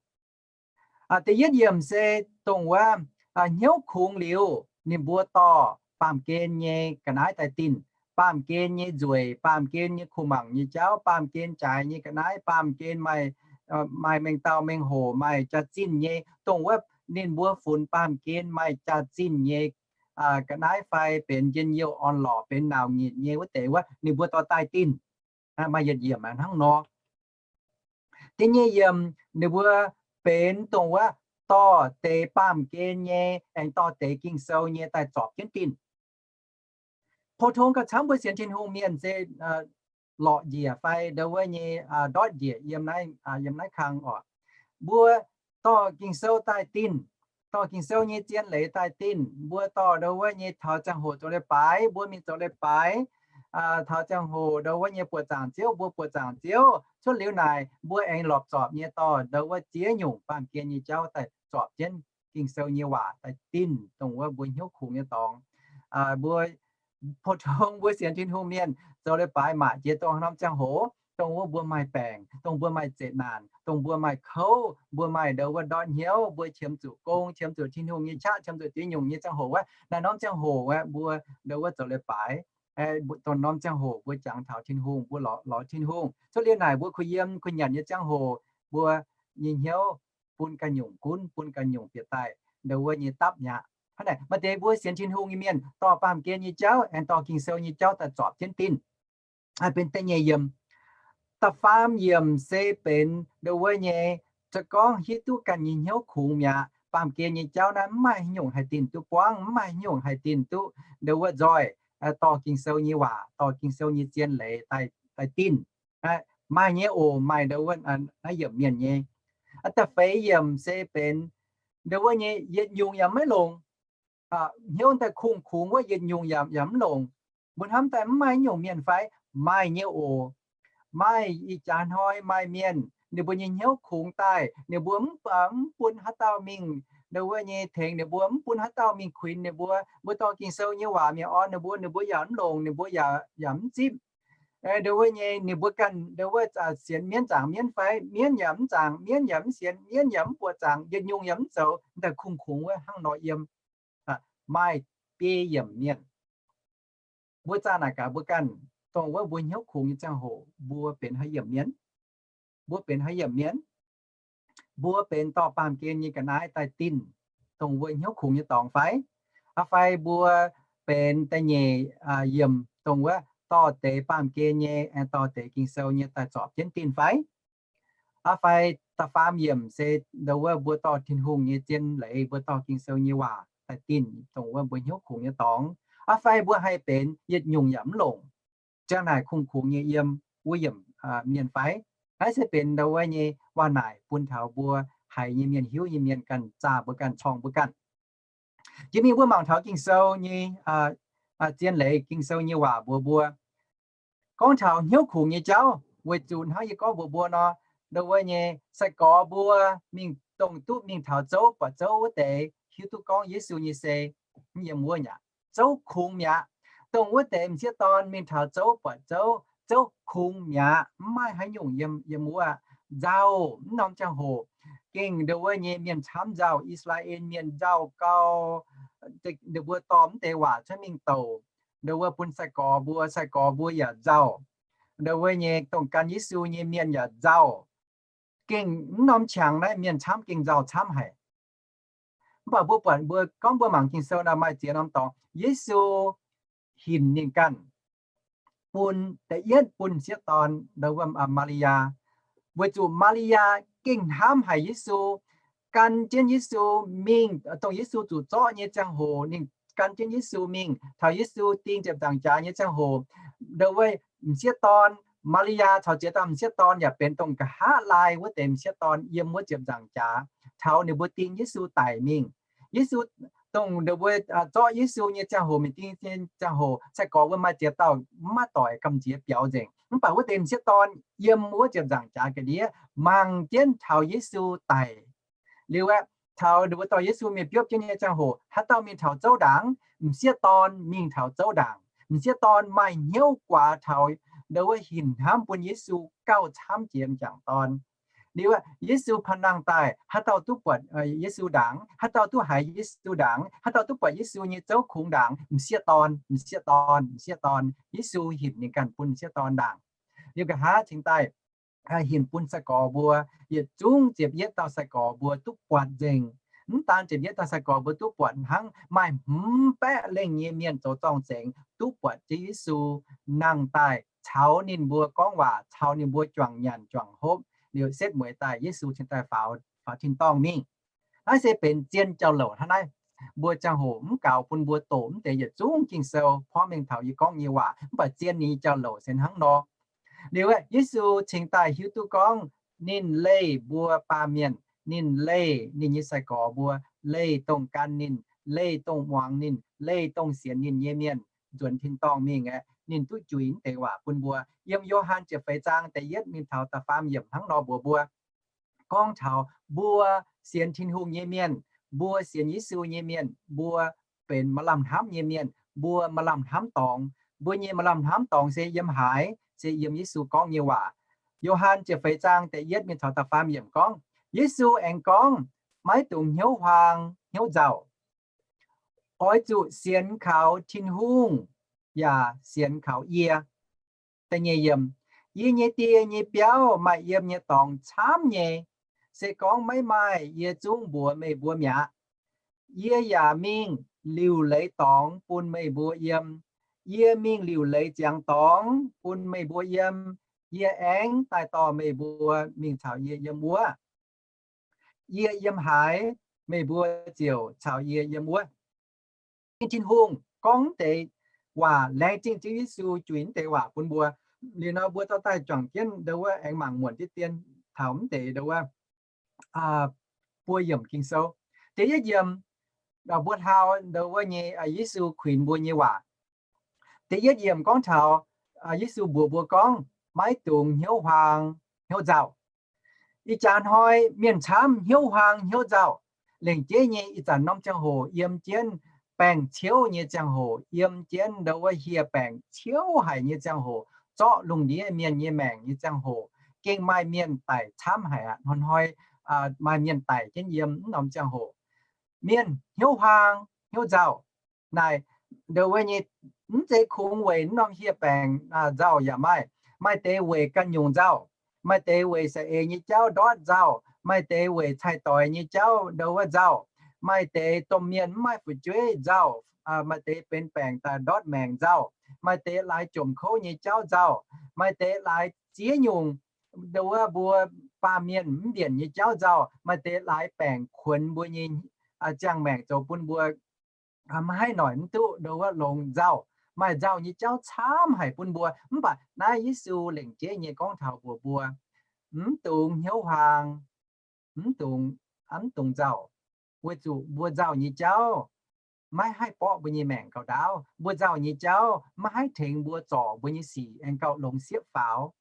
Da'yietv yiemc se dongh wuov, hnyouv kungx liuz, ninh mbuo dorh baamh gen nyei ga'naaiv daaih dinh, baamh gen nyei nzueic, baamh gen nyei kuh mangc nyei jauv, baamh gen jaaix nyei ga'naaiv, baamh gen maaih, maaih mengh dauh mengh hoc, maaih jaax-zinh nyei, dongh wuov ninh mbuo funx baamh gen maaih jaax-zinh nyei ga'naaiv fai benx njien-youh orn-lorqc, benx nauc nyitc nyei wuov deix wuov, ninh mbuo dorh daaih dinh. Maaih yietc yiemc hnangv nor. Da'nyeic yiemc ninh mbuo benx dongh wuov dorh deix baamh gen nyei aengx dorh deix Ging-Sou nyei daaih zorpc jienv dinh. Pou tong gauh camv mbuo sienx Tin-Hungh mienh se lorqc njiec fai ndau wuov nyei ndortv njiec yiem naaiv, yiem naaiv kang oc. Mbuo dorh Ging-Sou daaih dinh, dorh Ging-Sou nyei zien leiz daaih dinh, mbuo dorh ndau wuov nyei taux ziangh hoc zoux leiz-baaix mbuo mingh zoux leiz-baaix, taux ziangh hoc ndau wuov nyei buoqc zaangc Ziouv mbuo buoqc zaangc Ziouv. Cuotv liuz naaic mbuo aengx lorpc zorpc nyei dorh ndau wuov ziex nyungc baamh gen nyei jauv daaih zorpc jienv Ging-Sou nyei waac daaih dinh dongh wuov mbuo hnyouv kungx nyei dorngx. Mbuo pou tong mbuo sienx Tin-Hungh mienh zoux leiz-baaix maac jiex dongh haaix norm ziangh hoc, dongh wuov mbuo maaih baengc, dongh mbuo maaih zeqc naanc, dongh mbuo maaih kouv, mbuo maaih ndau wuov ndortv hnyouv, mbuo qiemx zuqc gong, qiemx zuqc Tin-Hungh nyei qaqv, qiemx zuqc ziex nyungc nyei ziangh hoc wuov, naaiv norm ziangh hoc wuov mbuo ndau wuov zoux leiz-baaix. Dongh norm ziangh hoc mbuo jangx taux Tin-Hungh, mbuo lorz, lorz Tin-Hungh. Cuotv liuz naaic mbuo kuh yiem kuh nyanc nyei ziangh hoc, mbuo nyei hnyouv bun ganh nyungc gunv, bun ganh nyungc bieqc daaih ndau wuov nyei dapv mi'aqv. Hnangv naaic maaih deix mbuo sienx Tin-Hungh nyei mienh dorh baamh gen nyei jauv aengx dorh Ging-Sou nyei jauv daaih zorpc jienv dinh. Benx da'nyeic yiemc. Da'faam yiemc se benx ndau wuov nyei, se gorngv hiuv duqv ganh nyei hnyouv kungx mi'aqv, baamh gen nyei jauv naaiv mv maaih haaix nyungc haih dinh duqv buangv, mv maaih haaix nyungc haih dinh duqv ndau wuov nzoih, dorh Ging-Sou nyei waac, dorh Ging-Sou nyei zien leiz daaih dinh. Maaih nyei oc, maaih ndau wuov naaiv yiemc mienh nyei. Da'feix yiemc se benx ndau wuov nyei yietc nyungc yaac maiv longc. Hnyouv daaih kungx-kungx wuov yietc nyungc yaac, yaac mv longc. Mbuo hnamv daaih mv maaih nyungc mienh fai? Maaih nyei oc. Maaih ih jaax hnoi maaih mienh ninh mbuo nyei hnyouv kungx daaih, ninh mbuo mv, mv bun haaix dauh mingh ndau wuov nyei tengx ninh mbuo, mv bun haaix dauh mingh kuinx ninh mbuo. Mbuo dorh Ging-Sou nyei waac mingh orn ninh mbuo, ninh mbuo yaac mv longc, ninh mbuo yaac, yaac mv zipv. Ndau wuov nyei ninh mbuo ganh ndau wuov sienx mienv zaangc mienv fai? Mienv yaac mv zaangc, mienv yaac mv sienx, mienv yaac mv buoqc zaangc, yietc nyungc yaac mv zoux, daaih kungx-kungx wuov hnangv nor yiem. Maaih biei yiemc mienh. Mbuo zaah naaic gaax mbuo ganh, dongh wuov mbuo hnyouv kungx nyei ziangh hoc mbuo benx haaix yiemc mienh? Mbuo benx haaix yiemc mienh? Mbuo benx dorh baamh gen nyei ga'naaiv daaih dinh dongh mbuo hnyouv kungx nyei dorngx fai? Aa fai mbuo benx da'nyeic yiemc dongh wuov dorh deix baamh gen nyei, dorh deix Ging-Sou nyei daaih zorpc jienv dinh fai? Aa fai da'faam yiemc se ndau wuov mbuo dorh Tin-Hungh nyei zien leiz, mbuo dorh Ging-Sou nyei waac daaih dinh dongh wuov mbuo hnyouv kungx nyei dorngx. Aa fai mbuo haih benx yietc nyungc yaac mv longc, ziang naaic kungx-kungx nyei yiem wuov yiemc mienh fai? Naaiv se benx ndau wuov nyei waac-naaic bun taux mbuo haiz nyei mienh, hiuv nyei mienh ganh zaah mbuo ganh, corng mbuo ganh. Jiex mingh mbuo mangc taux Ging-Sou nyei zien leiz, Ging-Sou nyei waac mbuox mbuo gorngv taux hnyouv kungx nyei jauv, weic zuqc hnangv yie gorngv mbuox mbuo nor, ndau wuov nyei sai-gorx mbuo mingh dongh duqv mingh taux zouv buatc zouv wuov deix hiuv duqv gorngv Yesu nyei sei mv yiem wuov mi'aqv. Zouv kungx mi'aqv. Dongh wuov deix m'sieqv dorn mingh taux zouv buatc zouv, zouv kungx mi'aqv, mv maaih haaix nyungc yiem, yiem wuov. Nzauh, mv norm ziangh hoc gengh ndau wuov nyei mienh camv nzauh, I^saa^laa^en Mienh nzauh gau. Ninh mbuo dorh mv deix waac cuotv mingh douc ndau wuov bun sai-gorx mbuo, sai-gorx mbuo yaac nzauh. Ndau wuov nyei dongh gan Yesu nyei mienh yaac nzauh. Gengh mv norm qangx naaiv mienh camv gengh nzauh camv haic. Mv baac mbuo buatc mbuo gorngv mbuo mangc Ging-Sou naaic maaih ziex norm dorngx Yesu hinc ninh ganh bun, da'yietv bun m'sieqv dorn ndau wuov Maa^li^yaa, weic zuqc Maa^li^yaa gengh hnamv haic Yesu, gan jienv Yesu mingh, dongh Yesu zuqc zorqv nyei ziangh hoc ninh gan jienv Yesu mingh. Taux Yesu ding ziepc nzaangc jaax nyei ziangh hoc, ndau wuov m'sieqv dorn Maa^li^yaa caux ziex dauh m'sieqv dorn yaac benx dongh nqa'haav laai wuov deix m'sieqv dorn yiem wuov ziepc nzaangc jaax taux ninh mbuo ding Yesu daic mingh. Yesu, dongh ninh mbuo zorqv Yesu nyei ziangh hoc, mingh ding nyei ziangh hoc, sai-gorx wuov maaih ziex dauh maiv doic gamh nziex biaux nzengc. Mv baac wuov deix m'sieqv dorn yiem wuov ziepc nzaangc jaax ga'ndiev mangc jienv taux Yesu daic. Liuz aeqv, taux ninh mbuo dorh Yesu mingh biopv jienv nyei ziangh hoc, haaix dauh mingh taux zouv ndaangc? M'sieqv dorn mingh taux zouv ndaangc. M'sieqv dorn maaih hnyouv guaax taux ndau wuov hinc hnamv bun Yesu gauh camv jiex m'jangc dorn. Liuz aeqv, Yesu panh nangh daaih, haaix dauh duqv buatc Yesu ndaangc, haaix dauh duqv haiz Yesu ndaangc, haaix dauh duqv buatc Yesu nyei zouv kungx ndaangc? M'sieqv dorn, m'sieqv dorn, m'sieqv dorn. Yesu hinc ninh ganh bun m'sieqv dorn ndaangc. Liuz nqa'haav cingx daaih hinc bun sai-gorx mbuo, yietc zungv ziepc yietv dauh sai-gorx mbuo duqv buatc nzengc. Mv daan ziepc yietv dauh sai-gorx mbuo duqv buatc hnangv, maaih hmz baeqv lengh nyei mienh zoux zorng-zengx duqv buatc Ziouv Yesu nangh daaih caux ninh mbuo gorngv waac, caux ninh mbuo juangc nyanc juangc hopv. Liuz setv mueiz daaih Yesu cingx daaih faaux, faaux tin-dorngh mingh. Naaiv se benx zien jauv-louc hnangv naaiv. Mbuo ziangh hoc mv gaux bun mbuo doqc mv deix yietc zungv Ging-Sou porv mengh taux yie gorngv nyei waac, mv baac zien ninh nyei jauv-louc se hnangv nor. Liuz aeqv, Yesu cingx daaih hiuv duqv gorngv ninh leih mbuo baamh mienh, ninh leih ninh nyei sai-gorx mbuo, leih dongh gan ninh, leih dongh muangx ninh, leih dongh sienx ninh nyei mienh nzuonx tin-dorngh mingh aeqv, ninh duqv juix mv deix waac bun mbuo. Yiem Yo^han ziepc feix zaang da'yietv mingh taux da'faam yiemc hnangv nor mbuox mbuo, gorngv taux mbuo sienx Tin-Hungh nyei mienh, mbuo sienx Yesu nyei mienh, mbuo benx maaih lamh hnamv nyei mienh, mbuo maaih lamh hnamv dorngx. Mbuo nyei maaih lamh hnamv dorngx se yiem haaix? Se yiem Yesu gorngv nyei waac. Yo^han ziepc feix zaang da'yietv mingh taux da'faam yiemc gorngv, Yesu aengx gorngv, maiv dungx hnyouv huaang hnyouv nzauh. Oix zuqc sienx kaux Tin-Hungh yaac sienx kaux yie. Da'nyeic yiemc, yie nyei Die nyei biauv maaih yiem nyei dorngx camv nyei. Se gorngv maiv maaih, yie zungv mbuox meih mbuo mi'aqv. Yie yaac mingh liuc leiz dorngx bun meih mbuo yiem. Yie mingh liuc leiz ziangx dorngx bun meih mbuo yiem. Yie aengx daaih dorh meih mbuo mingh caux yie yiem wuov. Yie yiem haaix, meih mbuo ziouc caux yie yiem wuov. Tin-Hungh gorngv mv deix waac, laengz zingh Ziouv Yesu juix mv deix waac bun mbuo. Liuz nor mbuo dorh daaih juangc jienv ndau wuov aengx mangc muonc deix dien taux mv deix ndau wuov buo yiemc Ging-Sou. Da'yietv yiemc, mbuo hnau ndau wuov nyei Yesu kuinx mbuo nyei waac. Da'yietv yiemc gorngv taux Yesu mbuox mbuo gorngv, maiv dungx hnyouv huaang hnyouv nzauh. Ih jaax hnoi mienh camv hnyouv huaang hnyouv nzauh. Lengc jeiv nyei ih zanc norm ziangh hoc yiem jienv baengc ciouv nyei ziangh hoc, yiem jienv ndau wuov hieh baengc ciouv haic nyei ziangh hoc, zorqv lungh ndiev mienh nyei maengc nyei ziangh hoc, gengh maaih mienh daic camv haic aqv. Hnoi-hnoi maaih mienh daic jienv yiem mv norm ziangh hoc. Mienh hnyouv huaang hnyouv nzauh. Naaic, ndau wuov nyei, mv zeiz kungx weic mv norm hieh baengc nzauh yaac maaih. Maaih deix weic ganh nyungc nzauh. Maaih deix weic saeng-eix nyei jauv ndortv nzauh. Maaih deix weic cai-doix nyei jauv ndau wuov nzauh. Maaih deix domh mienh mv maaih fu'jueiv nzauh. Maaih deix benx baengc daaih ndortv maengc nzauh. Maaih deix laaix jomc kouv nyei jauv nzauh. Maaih deix laaix ziex nyungc ndau wuov mbuo baamh mienh mv mbienc nyei jauv nzauh. Maaih deix laaix baengc kuonx mbuo nyei ziangh maengc zoux bun mbuo maiv haih noic mv duqv ndau wuov longx nzauh. Maaih nzauh nyei jauv camv haic bun mbuo. Mv baac naaiv Yesu lengc jeiv nyei gorngv taux mbuox mbuo, mv dungx hnyouv huaang, mv dungx, mv dungx nzauh, weic zuqc mbuo nzauh nyei jauv maiv haih borqv mbuo nyei maengc gauh ndaauv. Mbuo nzauh nyei jauv maiv haih tengx mbuo zorc mbuo nyei sic aengx gauh longx siepv faaux.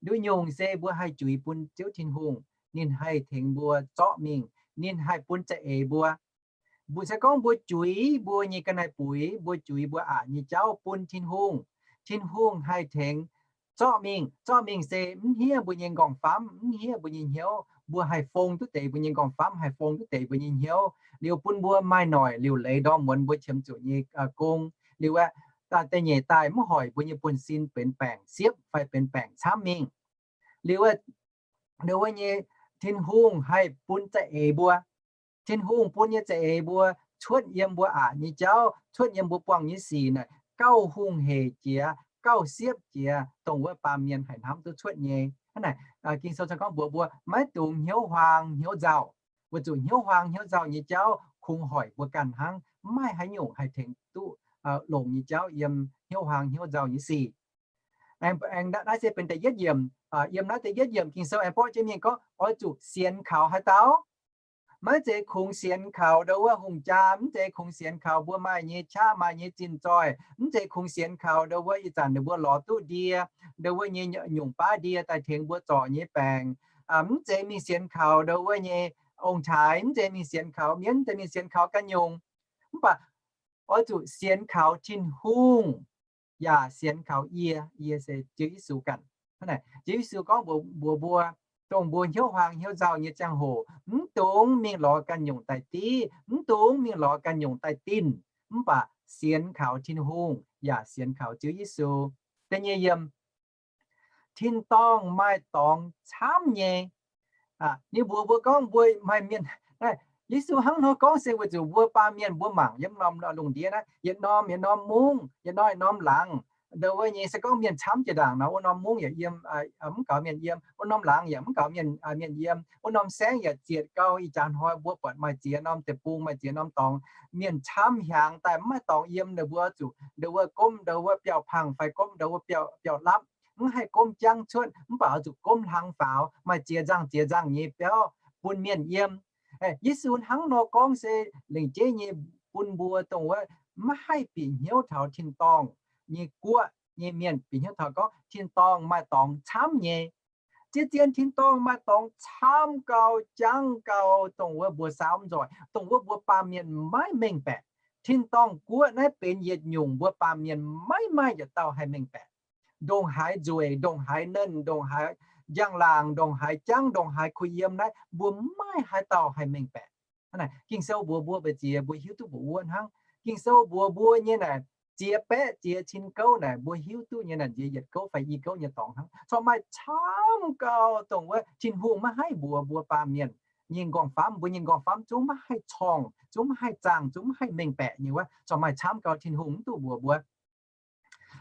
Nduqc nyungc se mbuo haih juix bun Ziouv Tin-Hungh, ninh haih tengx mbuo zorqv mingh, ninh haih bun za'eix mbuo. Mbuo se gorngv mbuo juix mbuo nyei ga'naaiv buix, mbuo juix mbuo aqc nyei jauv bun Tin-Hungh, Tin-Hungh haih tengx zorqv mingh. Zorqv mingh se mv hniev mbuo nyei nqorngv-famv, mv hniev mbuo nyei hnyouv. Mbuo haih fong duqv deix mbuo nyei nqorngv-famv, haih fong duqv deix mbuo nyei hnyouv, liuz bun mbuo maaih noic liuc leiz ndorm muonz mbuo qiemx zuqc nyei gong. Liuz aeqv, da'nyeic daaih mv hoic mbuo nyei buonv-sin benx baengc siepv fai benx baengc camv mingh. Liuz aeqv, ndau wuov nyei, Tin-Hungh haih bun za'eix mbuo. Tin-Hungh bun nyei za'eix mbuo cuotv yiem mbuo aqc nyei jauv, cuotv yiem mbuo buangh nyei sic naaic gauh hungh hec jiex, gauh siepv jiex, dongh wuov baamh mienh haih hnamv duqv cuotv nyei. Hnangv naaic, Ging-Sou gorngv mbuox mbuo maiv dungx hnyouv huaang hnyouv nzauh, weic zuqc hnyouv huaang hnyouv nzauh nyei jauv kungx hoic mbuo ganh hnangv, maiv maaih haaix nyungc haih tengx duqv longx nyei jauv yiem hnyouv huaang hnyouv nzauh nyei sic. Aengx, aengx naaiv se benx da'yietv yiemc, yiem naaiv da'yietv yiemc Ging-Sou aengx borqv jienv mingh gorngv oix zuqc sienx kaux haaix dauh? Maiv zeiz kungx sienx kaux ndau wuov hungh jaa, mv zeiz kungx sienx kaux mbuo maaih nyei qaqv maaih nyei zinh zoih, mv zeiz kungx sienx kaux ndau wuov ih zanc ninh mbuo lorz duqv ndie, ndau wuov nyei nyungc baav ndie daaih tengx mbuo zorc nyei baengc. Mv zeiz mingh sienx kaux ndau wuov nyei ong-taaix, mv zeiz mingh sienx kaux mienh, mv zeiz mingh sienx kaux ganh nyungc. Mv baac oix zuqc sienx kaux Tin-Hungh, yaac sienx kaux yie, yie se Ziouv Yesu ganh. Ziouv Yesu gorngv mbuox mbuo, dongh mbuo hnyouv huaang hnyouv nzauh nyei ziangh hoc, mv dungx mingh lorz ganh nyungc daaih div, mv dungx mingh lorz ganh nyungc daaih dinh, mv baac sienx kaux Tin-Hungh yaac sienx kaux Ziouv Yesu. Da'nyeic yiemc, tin-dorngh maaih dorngx camv nyei. Ninh mbuox mbuo gorngv mbuo maaih mienh, Yesu hnangv nor gorngv se weic zuqc mbuo baamh mienh mbuo mangc yiem norm lungh ndiev naaiv, yietc norm yietc norm mungv, yietc norm yietc norm laangz, ndau wuov nyei se gorngv mienh camv jiex ndaangc nor, wuov norm mungv yaac yiem, mv gaux mienh yiem, wuov norm laangz yaac mv gaux mienh, mienh yiem, wuov norm saengv yaac zietc gau. Ih jaax hnoi mbuo buatc maaih ziex norm deic-bung, maaih ziex norm dorngx, mienh camv hiaangx daaih mv maaih dorngx yiem. Ninh mbuo zuqc ndau wuov gomv ndau wuov biauv-pangh fai gomv ndau wuov biauv-lapv, mv haih gomv jangv cuotv, mv baac oix zuqc gomv hlang faaux, maaih ziex nzangh ziex nzangh nyei biauv bun mienh yiem. Yesu hnangv nor gorngv se lengc jeiv nyei bun mbuo dongh wuov maiv haih bieqc hnyouv taux tin-dorngh nyei guoqv nyei mienh bieqc hnyouv taux gorngv tin-dorngh maaih dorngx camv nyei. Zien-zien tin-dorngh maaih dorngx camv gau, jangv gau, dongh wuov mbuo saauv mv nzoih, dongh wuov mbuo baamh mienh maiv mengh baeqc. Tin-dorngh guoqv naaiv benx yietc nyungc mbuo baamh mienh maiv maaih yietc dauh haih mengh baeqc. Ndongc haaix nzueic, ndongc haaix nernh, ndongc haaix njang-laangc, ndongc haaix jangv, ndongc haaix kuh yiem naaiv, mbuo maiv haaix dauh haih mengh baeqc. Ging-Sou mbuox mbuo mbu'ziex mbuo hiuv duqv mbuox wuov hnangv. Ging-Sou mbuox mbuo nyei naaic, ziex baeqv ziex cin gouv naaic, mbuo hiuv duqv nyei naaic nziex yietc gouv fai i gouv nyei dorngx hnangv. Corc maaih camv gau dongh wuov Tin-Hungh maiv haih mbuox mbuo baamh mienh nyei nqorngv-famv, mbuo nyei nqorngv-famv zungv maiv haih corngh, zungv maiv haih zaangh, zungv maiv haih mengh baeqc nyei wuov. Corc maaih camv gau Tin-Hungh mv duqv mbuox mbuo.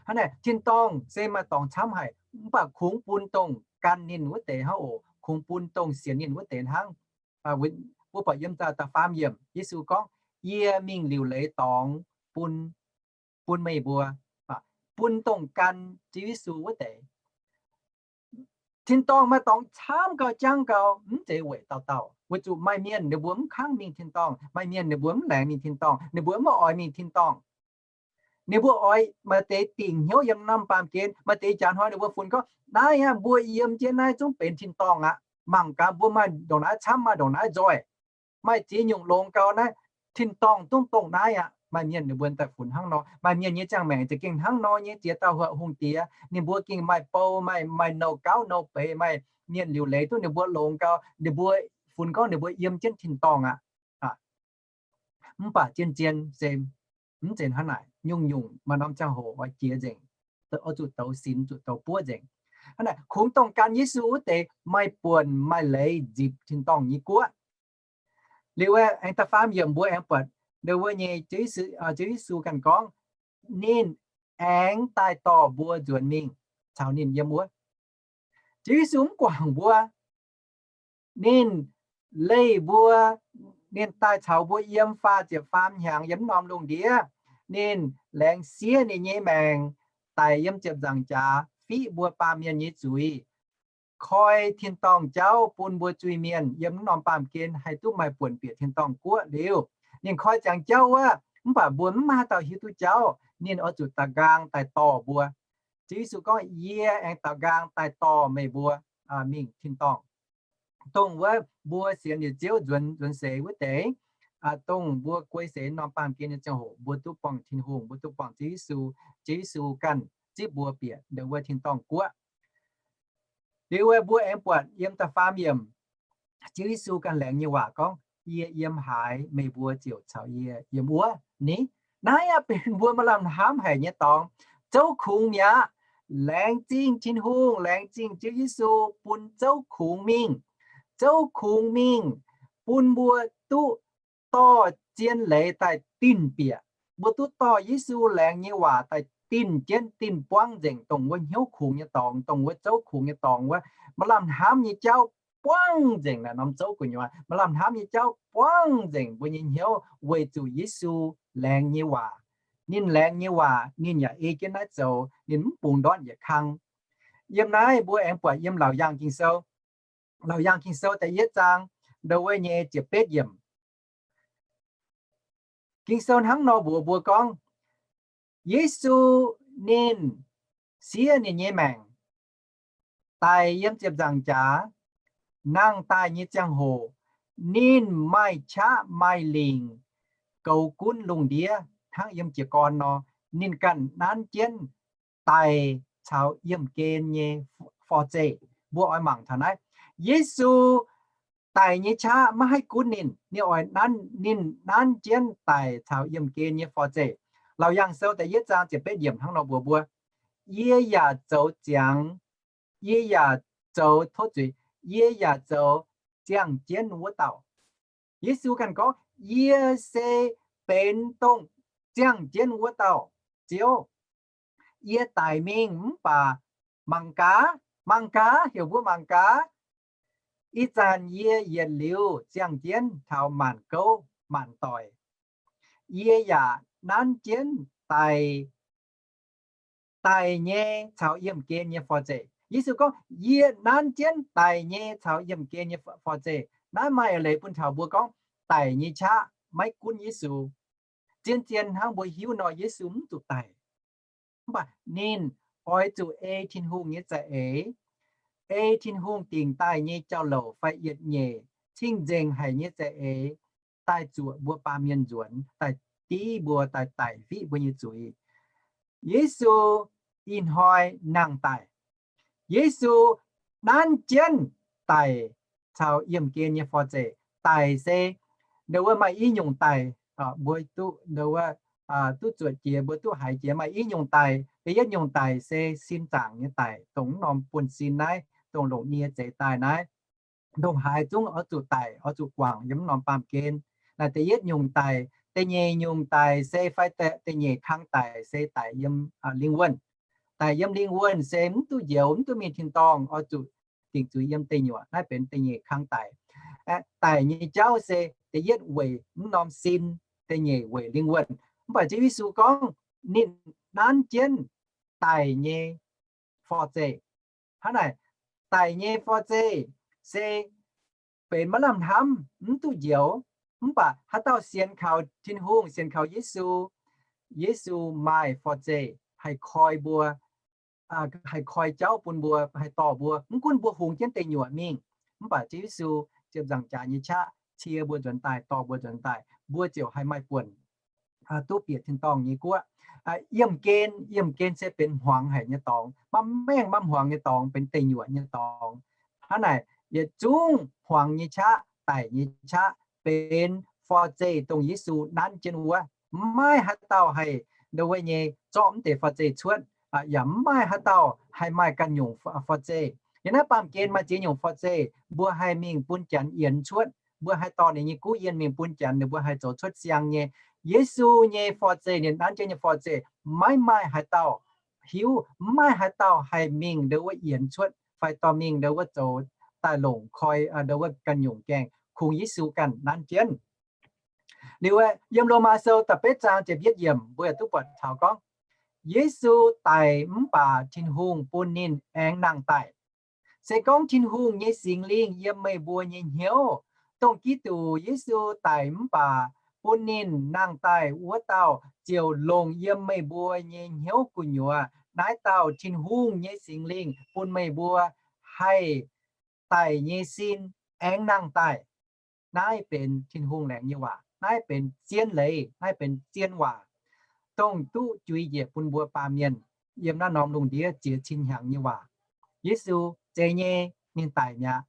Hnangv naaic, tin-dorngh se maaih dorngx camv haic, mv baac kungx bun dongh gan ninh wuov deix hnangv oc. Kungx bun dongh sienx ninh wuov deix hnangv. Mbuo buatc yiem da'faam yiemc, Yesu gorngv, Yie mingh liuc leiz dorngx bun, bun meih mbuo, bun dongh gan Ziouv Yesu wuov deix. Tin-dorngh maaih dorngx camv gau, jangv gau, mv zeiz weic dauh dauh. Weic zuqc maaih mienh ninh mbuo mv kangv mingh tin-dorngh, maaih mienh ninh mbuo mv laengz mingh tin-dorngh, ninh mbuo mv oix mingh tin-dorngh. Ninh mbuo oix maaih deix dingc hnyouv yiem norm baamh gen. Maaih deix jaax hnoi ninh mbuo funx gorngv, naaiv aqv, mbuo yiem jienv naaiv zungv benx tin-dorngh aqv. Mangc gaax mbuo maaih ndongc naaiv camv, maaih ndongc naaiv nzoih, maaih ziex nyungc longx gau naaiv, tin-dorngh dungv dongh naaiv aqv. Maaih mienh ninh mbuo daaih funx hnangv nor. Maaih mienh nyei ziangh maengc za'gengh hnangv nor nyei, ziex dauh hungh diex, ninh mbuo gengh maaih bou, maaih, maaih nouh gauv nouh beix, maaih mienh liuc leiz duqv ninh mbuo longx gau, ninh mbuo funx gorngv ninh mbuo yiem jienv tin-dorngh aqv. Mv baac zien-zien se mv zeiz hnangv naaic. Nyungc-nyungc maaih norm ziangh hoc oix jiex nzengc, oix zuqc douz sinx, zuqc douz buov nzengc. Hnangv naaic, kungx dongh gan Yesu wuov deix maaih buonc maaih leiz nzipc tin-dorngh nyei guoqv. Liuz aengx da'faam yiemc mbuo aengx buatc ndo wuov nyei, Ziouv Yesu ganh gorngv, ninh aengx daaih dorh mbuo nzuonx mingh caux ninh yiem wuov. Ziouv Yesu mv guangc mbuo. Ninh leih mbuo, ninh daaih caux mbuo yiem faah ziepc faam hnyangx yiem norm lungh ndiev. Ninh laengz siev ninh nyei maengc daic yiem ziepc nzaangc jaax fiqv mbuo baamh mienh nyei zuiz, koi tin-dorngh jauv bun mbuo zuiz mienh yiem norm baamh gen haih duqv maaih buonc bieqc tin-dorngh guoqv liuz. Ninh koi ziangx jauv wuov, mv baac mbuo mv maaih haaix dauh hiuv duqv jauv. Ninh oix zuqc da'nqaang daaih dorh mbuo. Ziouv Yesu gorngv, yie aengx da'nqaang daaih dorh meih mbuo mingh tin-dorngh. Dongh wuov mbuo sienx liuz Ziouv nzuonx, nzuonx seix wuov deix, dongh mbuo guei seix norm baamh gen nyei ziangh hoc, mbuo duqv buangh Tin-Hungh, mbuo duqv buangh Ziouv Yesu. Ziouv Yesu ganh zipv mbuo bieqc ndo wuov tin-dorngh guoqv. Liuz wuov mbuo aengx buatc yiem da'faam yiemc, Ziouv Yesu ganh laengz nyei waac gorngv, yie yiem haaix, meih mbuo ziouc caux yie yiem wuov. Ni, naaiv aqv benx mbuo maaih lamh hnamv haic nyei dorngx. Zouv kungx mi'aqv. Laengz zingh Tin-Hungh, laengz zingh Ziouv Yesu bun zouv kungx mingh. Zouv kungx mingh bun mbuo duqv dorh zien leiz daaih dinh bieqc. Mbuo duqv dorh Yesu laengz nyei waac daaih dinh jienv, dinh buangv nzengc dongh wuov hnyouv kungx nyei dorngx, dongh wuov zouv kungx nyei dorngx wuov. Maaih lamh hnamv nyei jauv buangv nzengc naaic norm zouv gu'nyuoz. Maaih lamh hnamv nyei jauv buangv nzengc mbuo nyei hnyouv weic zuqc Yesu laengz nyei waac. Ninh laengz nyei waac ninh yaac ei jienv naaiv zoux, ninh mv bungx ndortv yietc kang. Yiem naaiv mbuo aengx buatc yiem Laauc Yaangh Ging-Sou, Laauc Yaangh Ging-Sou da'yietv zaang, ndo wuov nyei ziepc betv yiemc. Ging-Sou hnangv nor mbuox mbuo gorngv, Yesu ninh siev ninh nyei maengc daic yiem ziepc nzaangc jaax, nangh daaih nyei ziangh hoc, ninh maaih qaqv maaih lingc goux gunv lungh ndiev hnangv yiem jiez gorn nor, ninh ganh nanv jienv daic caux yiemh gen nyei forv-zeih. Mbuo oix mangc taux naaiv, Yesu daic nyei qaqv maiv haih gunv ninh, ninh oix nanv, ninh nanv jienv daic caux yiemh gen nyei forv-zeih. Laauc Yaangh Sou da'yietv zaang ziepc betv yiemc hnangv nor mbuox mbuo, Yie yaac zoux ziangx, yie yaac zoux, tov zuiz, yie yaac zoux ziangh jienv wuov dauh. Yesu ganh gorngv, Yie se benx dongh ziangh jienv wuov dauh Ziouv. Yie daic mingh mv baac mangc gaax, mangc gaax, heuc mbuo mangc gaax. Ih zanc yie yietc liuz ziangh jienv taux maanc gouv maanc doic. Yie yaac nanv jienv daic, daic nyei caux yiemh gen nyei forv-zeih. Yesu gorngv, Yie nanv jienv daic nyei caux yiemh gen nyei forv-zeih. Naaiv maaih eix leiz bun taux mbuo gorngv daic nyei qaqv maiv gunv Yesu. Zien-zien hnangv mbuo hiuv nor, Yesu mv zuqc daic. Mv baac ninh oix zuqc ei Tin-Hungh nyei za'eix, ei Tin-Hungh dingc daaih nyei jauv-louc fai yietc nyeic cing-nzengc haic nyei za'eix daaih zuoqc mbuo baamh mienh nzuonx, daaih div mbuo, daaih daic fiqv mbuo nyei zuiz. Yesu ih hnoi nangh daic. Yesu nanv jienv daic caux yiemh gen nyei forv-zeih. Daic se ndo wuov maaih i nyungc daic, mbuo duqv ndo wuov, duqv zuotc jiex, mbuo duqv haiz jiex maaih i nyungc daic. Da'yietv nyungc daic se sin zaangc nyei daic, dongh mv norm buonv-sin naaiv, dongh longc nie zeix daaih naaiv. Ndongc haaix zungv oix zuqc daic, oix zuqc guangc yiem mv norm baamh gen. Naaiv da'yietv nyungc daic. Da'nyeic nyungc daic se fai da'nyeic kang daic se daic yiem lingh wuonh. Daic yiem lingh wuonh se mv duqv njoux, mv duqv mingh tin-dorngh, oix zuqc dingc zuiz yiem deic nyuoqc. Naaiv benx da'nyeic kang daic. Daic nyei jauv se da'yietv weic mv norm sin, da'nyeic weic lingh wuonh. Mv baac Ziouv Yesu gorngv ninh nanv jienv daic nyei forv-zeih. Hnangv naaic, daic nyei forv-zeih se benx maiv lamh hnamv, mv duqv njoux. Mv baac haaix dauh sienx kaux Tin-Hungh, sienx kaux Yesu, Yesu maaih forv-zeih haih koi mbuo, haih koi jauv bun mbuo, haih dorh mbuo. Mv gunv mbuo hungx jienv deic nyuoqc mingh, mv baac Ziouv Yesu ziepc nzaangc jaax nyei qaqv cie mbuo nzuonx daaih, dorh mbuo nzuonx daaih, mbuo ziouc haih maaih buonc duqv bieqc tin-dorngh nyei guoqv. Yiemh gen, yiemh gen se benx hmuangx haic nyei dorngx, maiv maengh maiv hmuangx nyei dorngx, benx deic nyuoqc nyei dorngx. Hnangv naaic, yietc zungv hmuangx nyei qaqv, daic nyei qaqv, benx forv-zeih dongh Yesu nanv jienv wuov. Maiv haaix dauh haih ndo wuov nyei zorqv mv deix forv-zeih cuotv, yaac maiv haaix dauh haih maaih ganh nyungc forv-zeih. Yiem naaiv baamh gen maaih ziex nyungc forv-zeih, mbuo haih mingh bun Janx yienx cuotv, mbuo haih dorh ninh nyei guv yienh mingh bun Janx, ninh mbuo haih zoux cuotv siang nyei. Yesu nyei forv-zeih, ninh nanv jienv nyei forv-zeih, maiv maaih haaix dauh hiuv, maiv maaih haaix dauh haih mingh ndo wuov yienx cuotv fai dorh mingh ndo wuov zoux daaih longc koi ndo wuov ganh nyungc gaengh, kungx Yesu ganh nanv jienv. Liuz yiem Lomaa Sou da'betv zaang ziepc yietv yiemc mbuo yaac duqv buatc taux gorngv, Yesu daic mv baac Tin-Hungh bun ninh aengx nangh daaih. Se gorngv Tin-Hungh nyei Singx Lingh yiem meih mbuo nyei hnyouv, dongh Giduc Yesu daic mv baac bun ninh nangh daaih wuov dauh ziouc longc yiem meih mbuo nyei hnyouv gu'nyuoz. Naaiv dauh Tin-Hungh nyei Singx Lingh bun meih mbuo haih daic nyei sin aengx nangh daaih. Naaiv benx Tin-Hungh laengz nyei waac. Naaiv benx zien leiz. Naaiv benx zien waac, dongh duqv juix njiec bun mbuo baamh mienh yiem naaiv norm lungh ndiev ziex cin hnyangx nyei waac. Yesu zeiz nyei, ninh daic mi'aqv.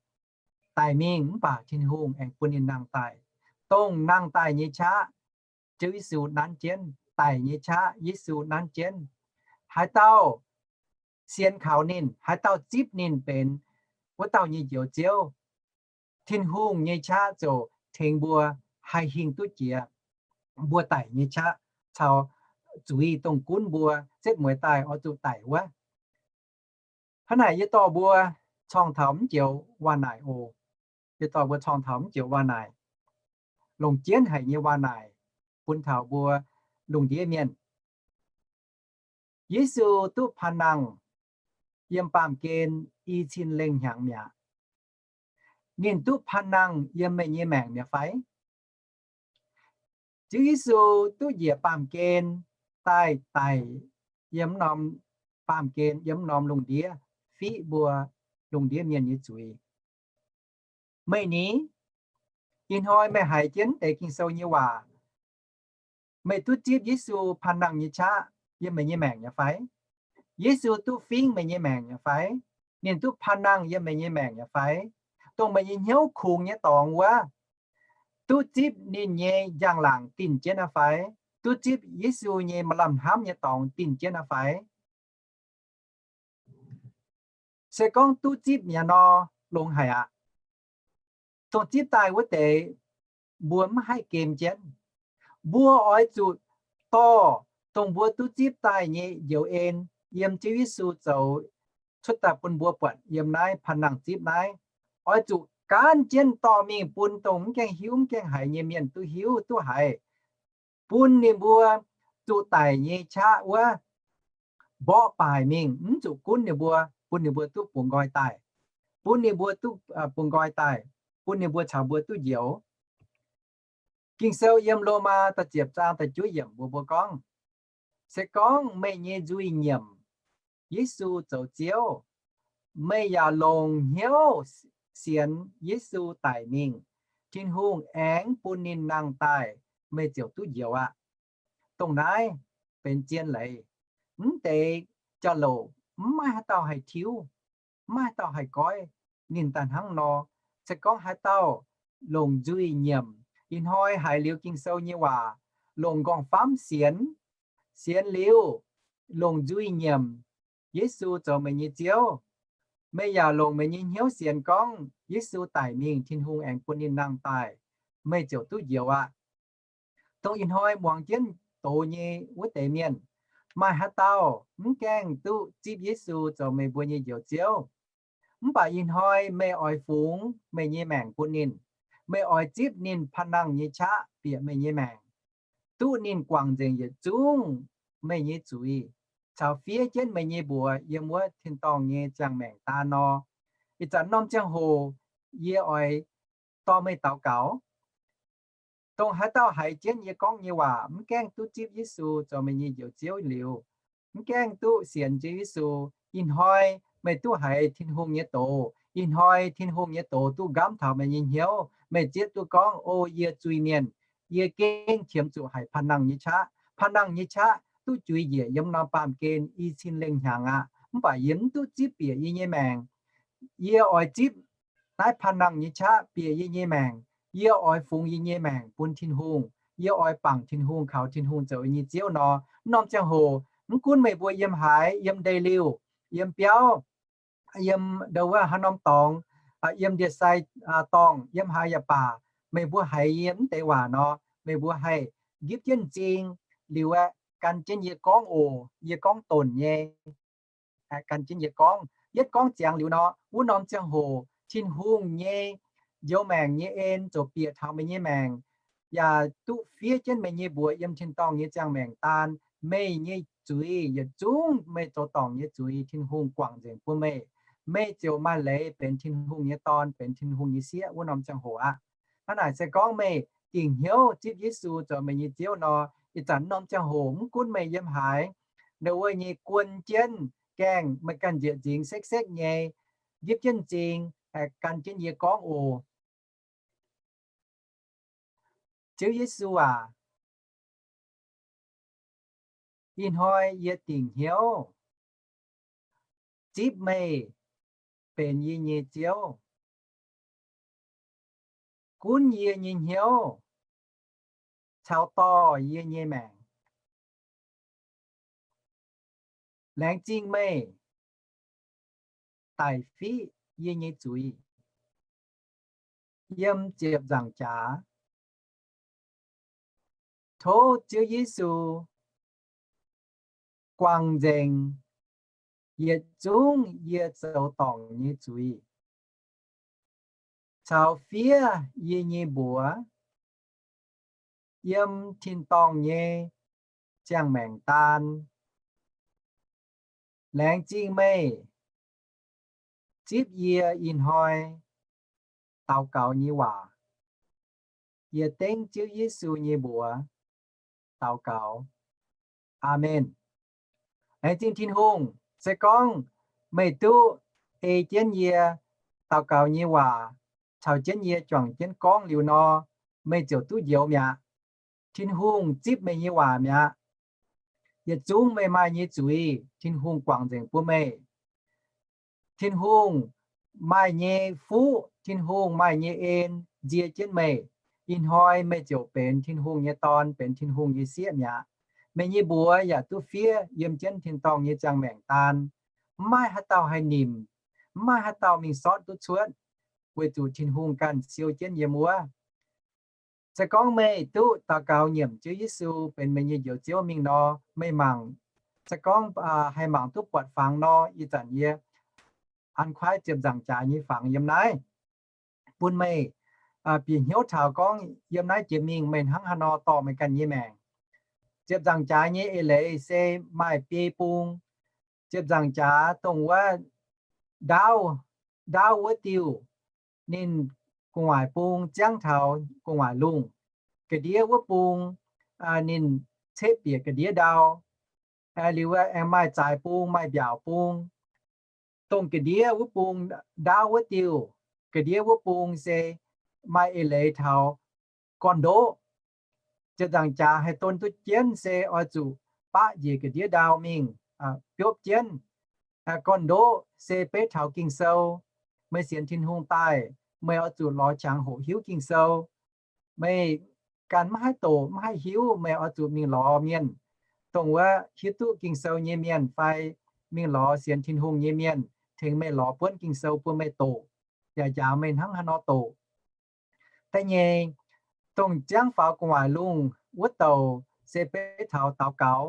Daic mingh mv baac Tin-Hungh aengx bun ninh nangh daaih. Dongh nangh daaih nyei qaqv, Ziouv Yesu nanv jienv. Daic nyei qaqv, Yesu nanv jienv. Haaix dauh sienx kaux ninh, haaix dauh zipv ninh benx wuov dauh nyei Njoux Ziouv, Tin-Hungh nyei qaqv ziouc tengx mbuo haih hingh duqv jiex mbuo daic nyei qaqv caux zuiz dongh gunv mbuo setv mueiz daaih oix zuqc daic wuov. Hnangv naaic yie dorh mbuo corngh taux mv joux waac-naaic oc. Yie dorh mbuo corngh taux mv joux waac-naaic, longc jienv haic nyei waac-naaic bun taux mbuo lungh ndiev mienh. Yesu duqv paan nangh, yiem baamh gen i cin lengh hnyangx mi'aqv. Ninh duqv panh nangh yiem meih nyei maengc mi'aqv fai? Ziouv Yesu duqv njiec baamh gen daaih daic yiem norm, baamh gen yiem norm lungh ndiev fiqv mbuo lungh ndiev mienh nyei zuiz. Meih ni, ih hnoi meih haiz jienv deix Ging-Sou nyei waac, meih duqv zipv Yesu panh nangh nyei qaqv yiem meih nyei maengc nyei fai? Yesu duqv fingv meih nyei maengc nyei fai? Ninh duqv panh nangh yiem meih nyei maengc nyei fai? Dongh meih nyei hnyouv kungx nyei dorngx wuov, duqv zipv ninh nyei njang-laangc dinh jienv aqv fai? Duqv zipv Yesu nyei maaih lamh hnamv nyei dorngx dinh jienv aqv fai? Se gorngv duqv zipv mi'aqv nor, longx haic aqv. Dongh zipv daaih wuov deix, mbuo mv haih gem jienv. Mbuo oix zuqc dorh dongh mbuo duqv zipv daaih nyei njoux en yiem Ziouv Yesu zoux cuotv daaih bun mbuo buatc yiem naaiv panh nangh zipv naaiv, oix zuqc gaanv jienv dorh mingh bun dongh mv gaengh hiuv mv gaengh haiz nyei mienh duqv hiuv duqv haiz, bun ninh mbuo zuqc daic nyei qaqv wuov mborqv baaih mingh, mv zuqc gunv ninh mbuo, bun ninh mbuo duqv bungx nqoi daaih, bun ninh mbuo duqv bungx nqoi daaih, bun ninh mbuo caux mbuo duqv njoux. Ging-Sou yiem Lomaa da'ziepc zaang da'juov yiemc mbuox mbuo gorngv, se gorngv meih nyei nzuih nyiemc Yesu zoux Ziouv, meih yaac longc hnyouv sienx Yesu daic mingh, Tin-Hungh aengx bun ninh nangh daaih, meih ziouc duqv njoux aqv. Dongh naaiv benx zien leiz. Mv deix jauv-louc mv maaih haaix dauh haih tiuv, mv maaih haaix dauh haih goiv. Ninh daaih hnangv nor, se gorngv haaix dauh longc nzuih nyiemc, ih hnoi haiz liuz Ging-Sou nyei waac, longc nqorngv-famv sienx, sienx liuz longc nzuih nyiemc Yesu zoux meih nyei Ziouv, meih yaac longc meih nyei hnyouv sienx gorngv Yesu daic mingh, Tin-Hungh aengx bun ninh nangh daaih, meih ziouc duqv njoux aqv. Dongh ih hnoi muangx jienv doz nyei wuov deix mienh, maaih haaix dauh mv gaengh duqv zipv Yesu zoux meih mbuo nyei Njoux Ziouv? Mv baac ih hnoi meih oix fungx meih nyei maengc bun ninh, meih oix zipv ninh panh nangh nyei qaqv bieqc meih nyei maengc, duqv ninh guangc nzengc yietc zungv meih nyei zuiz, caux fiev jienv meih nyei mbuox yiem wuov tin-dorngh nyei ziangh maengc daan nor, ih zanc norm ziangh hoc yie oix dorh meih daux gaux. Dongh haaix dauh haiz jienv yie gorngv nyei waac mv gaengh duqv zipv Yesu zoux meih nyei Njoux Ziouv liuz, mv gaengh duqv sienx Ziouv Yesu, ih hnoi meih duqv haiz Tin-Hungh nyei doz. Ih hnoi Tin-Hungh nyei doz duqv nqamv taux meih nyei hnyouv. Meih zieqv duqv gorngv, O, yie zuiz-mienh, yie gengh qiemx zuqc haic panh nangh nyei qaqv. Panh nangh nyei qaqv duqv juix njiec yiem norm baamh gen i cin lengh hnyangx aqv. Mv baac yie mv duqv zipv bieqc yie nyei maengc. Yie oix zipv naaiv panh nangh nyei qaqv bieqc yie nyei maengc. Yie oix fungx yie nyei maengc bun Tin-Hungh. Yie oix bangc Tin-Hungh, kaux Tin-Hungh zoux yie nyei Ziouv nor. Norm ziangh hoc mv gunv meih mbuo yiem haaix, yiem ndeic-liuh, yiem biauv, yiem ndo wuov haaix norm dorngx, yiem ndie-sai dorngh, yiem haaix yaac baac, meih mbuo haiz yie mv deix waac nor, meih mbuo haih nqipv jienv m'zing liuz aeqv, gan jienv yie gorngv oc. Yie gorngv donc nyei, gan jienv yie gorngv. Yietv gorngv ziangx liuz nor, wuov norm ziangh hoc Tin-Hungh nyei njoux maengc nyei en ziouc bieqc taux meih nyei maengc, yaac duqv fiev jienv meih nyei mbuox yiem tin-dorngh nyei ziangh maengc daan. Meih nyei zuiz yietc zungv meih zoux dorngc nyei zuiz Tin-Hungh guangc nzengc bun meih. Meih ziouc maaih leiz benx Tin-Hungh nyei dorn, benx Tin-Hungh nyei sieqv wuov norm ziangh hoc aqv. Hnangv naaic se gorngv meih dingc hnyouv zipv Yesu zoux meih nyei Ziouv nor, ih zanc norm ziangh hoc mv gunv meih yiem haaix, ndo wuov nyei guon jienv gaengh, meih ganh njiec nzingx sekv-sekv nyei, nqipv jienv m'zing, gan jienv yie gorngv oc. Ziouv Yesu aac, ih hnoi yie dingc hnyouv zipv meih benx yie nyei Ziouv. Gunv yie nyei hnyouv caux dorh yie nyei maengc. Laengz zingh meih daic fiqv yie nyei zuiz yiem ziepc nzaangc jaax. Tov Ziouv Yesu guangc nzengc yietc zungv yie zoux dorngc nyei zuiz, caux fiev yie nyei mbuox yiem tin-dorngh nyei ziangh maengc daan. Laengz zingh meih zipv yie ih hnoi daux gaux nyei waac. Yie dengv Ziouv Yesu nyei mbuox daux gaux. Aamen. Laengz zingh Tin-Hungh, se gorngv meih duqv ei jienv yie daux gaux nyei waac caux jienv yie juangc jienv gorngv liuz nor, meih ziouc duqv njoux mi'aqv. Tin-Hungh zipv meih nyei waac mi'aqv. Yietc zungv meih maaih nyei zuiz, Tin-Hungh guangc nzengc bun meih. Tin-Hungh maaih nyei fuqv, Tin-Hungh maaih nyei en nzie jienv meih. Ih hnoi meih ziouc benx Tin-Hungh nyei dorn, benx Tin-Hungh nyei sieqv mi'aqv. Meih nyei mbuox yaac duqv fiev yiem jienv tin-dorngh nyei ziangh maengc daan. Mv maaih haaix dauh haih nimc, mv maaih haaix dauh mingh sortv duqv cuotv, weic zuqc Tin-Hungh ganh siou jienv yiem wuov. Se gorngv meih duqv daux gaux nyiemc Ziouv Yesu benx meih nyei Njoux Ziouv mingh nor, meih mangc, se gorngv haih mangc duqv buatc fangx nor, ih zanc yie an kuaaiv ziepc nzaangc jaax nyei fangx yiem naaiv bun meih bieqc hnyouv taux gorngv yiem naaiv jiex mingh meih hnangv haaix nor dorh meih ganh nyei maengc. Ziepc nzaangc jaax nyei eix leiz se maaih biei bung. Ziepc nzaangc jaax dongh wuov ndaauv, ndaauv wuov diuh, ninh gu'nguaaic bung ziangv taux gu'nguaaic lungh. Ga'ndiev wuov bung ninh ceqv bieqc ga'ndiev ndau. Liuz aengx maaih zaaix bung, maaih mbiaauc bung. Dongh ga'ndiev wuov bung, ndaauv wuov diuh, ga'ndiev wuov bung se maaih eix leiz taux gorn-ndoqv. Ziepc nzaangc jaax haih don duqv jienv se oix zuqc baqv njiec ga'ndiev ndau mingh biopv jienv. Gorn-ndoqv se beiv taux Ging-Sou. Meih sienx Tin-Hungh daaih, meih oix zuqc lorz qangx hoqc hiuv Ging-Sou. Meih ganh maiv haih doqc, maiv haih hiuv, meih oix zuqc mingh lorz mienh, dongh wuov hiuv duqv Ging-Sou nyei mienh fai mingh lorz sienx Tin-Hungh nyei mienh, tengx meih lorz buonv Ging-Sou bun meih doqc, yaac njaaux meih hnangv haaix nor doqc. Da'nyeic, dongh ziangv faaux gu'nguaaic lungh wuov douc se beiv taux daux gaux.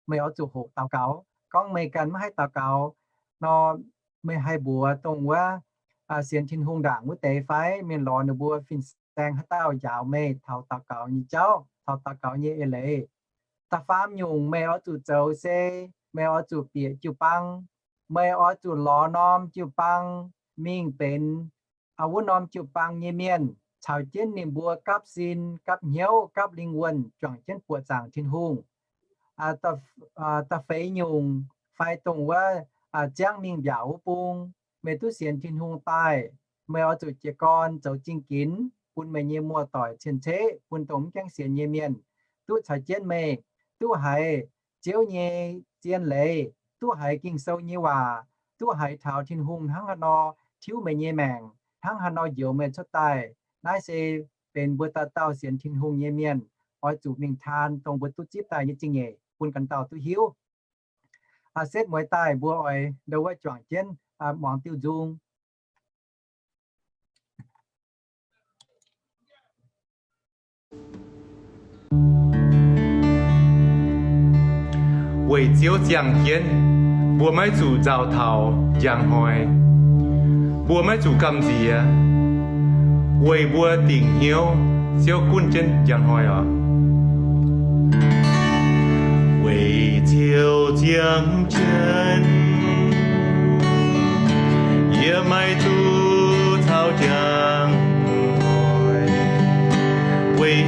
Meih oix zuqc hoqc daux gaux. Gorngv meih ganh maiv haih daux gaux nor, meih haih mbuox dongh wuov sienx Tin-Hungh ndaangc wuov deix fai mienh lorz ninh mbuo fin-saeng haaix dauh njaaux meih taux daux gaux nyei jauv, taux daux gaux nyei eix leiz. Da'faam nyungc, meih oix zuqc zoux se meih oix zuqc bieqc jiu-baang. Meih oix zuqc lorz norm jiu-baang mingh benx wuov norm jiu-baang nyei mienh, caux jienv ninh mbuo gapv sin, gapv hnyouv, gapv lingh wuonh, juangc jienv buoqc zaangc Tin-Hungh. Da'feix nyungc fai dongh wuov ziangv mingh mbiaauc wuov bung, meih duqv sienx Tin-Hungh daaih, meih oix zuqc jiez gorn zoux zingh ginx bun meih nyei muoz-doic, cien-ceqv, bun dongh mv gaengh sienx nyei mienh duqv caux jienv meih duqv haiz Ziouv nyei zien leiz, duqv haiz Ging-Sou nyei waac, duqv haiz taux Tin-Hungh hnangv haaix nor tiuv meih nyei maengc, hnangv haaix nor njoux meih cuotv daaih. Naaiv se benx mbuo dauh dauh sienx Tin-Hungh nyei mienh oix zuqc mingh taan dongh mbuo duqv zipv daaih nyei zingh nyeic bun ganh dauh duqv hiuv. Setv mueiz daaih mbuo oix ndo wuov juangc jienv muangx diuh nzung. Weic Ziouv ziangh jienv, mbuo maiv zuqc nzauh taux njang hnoi. Mbuo maiv zuqc gamh nziex, weic mbuo dingc hnyouv Ziouv gunv jienv njang hnoi oc. Weic Ziouv ziangh jienv, yie maiv zuqc nzauh njang hnoi. Weic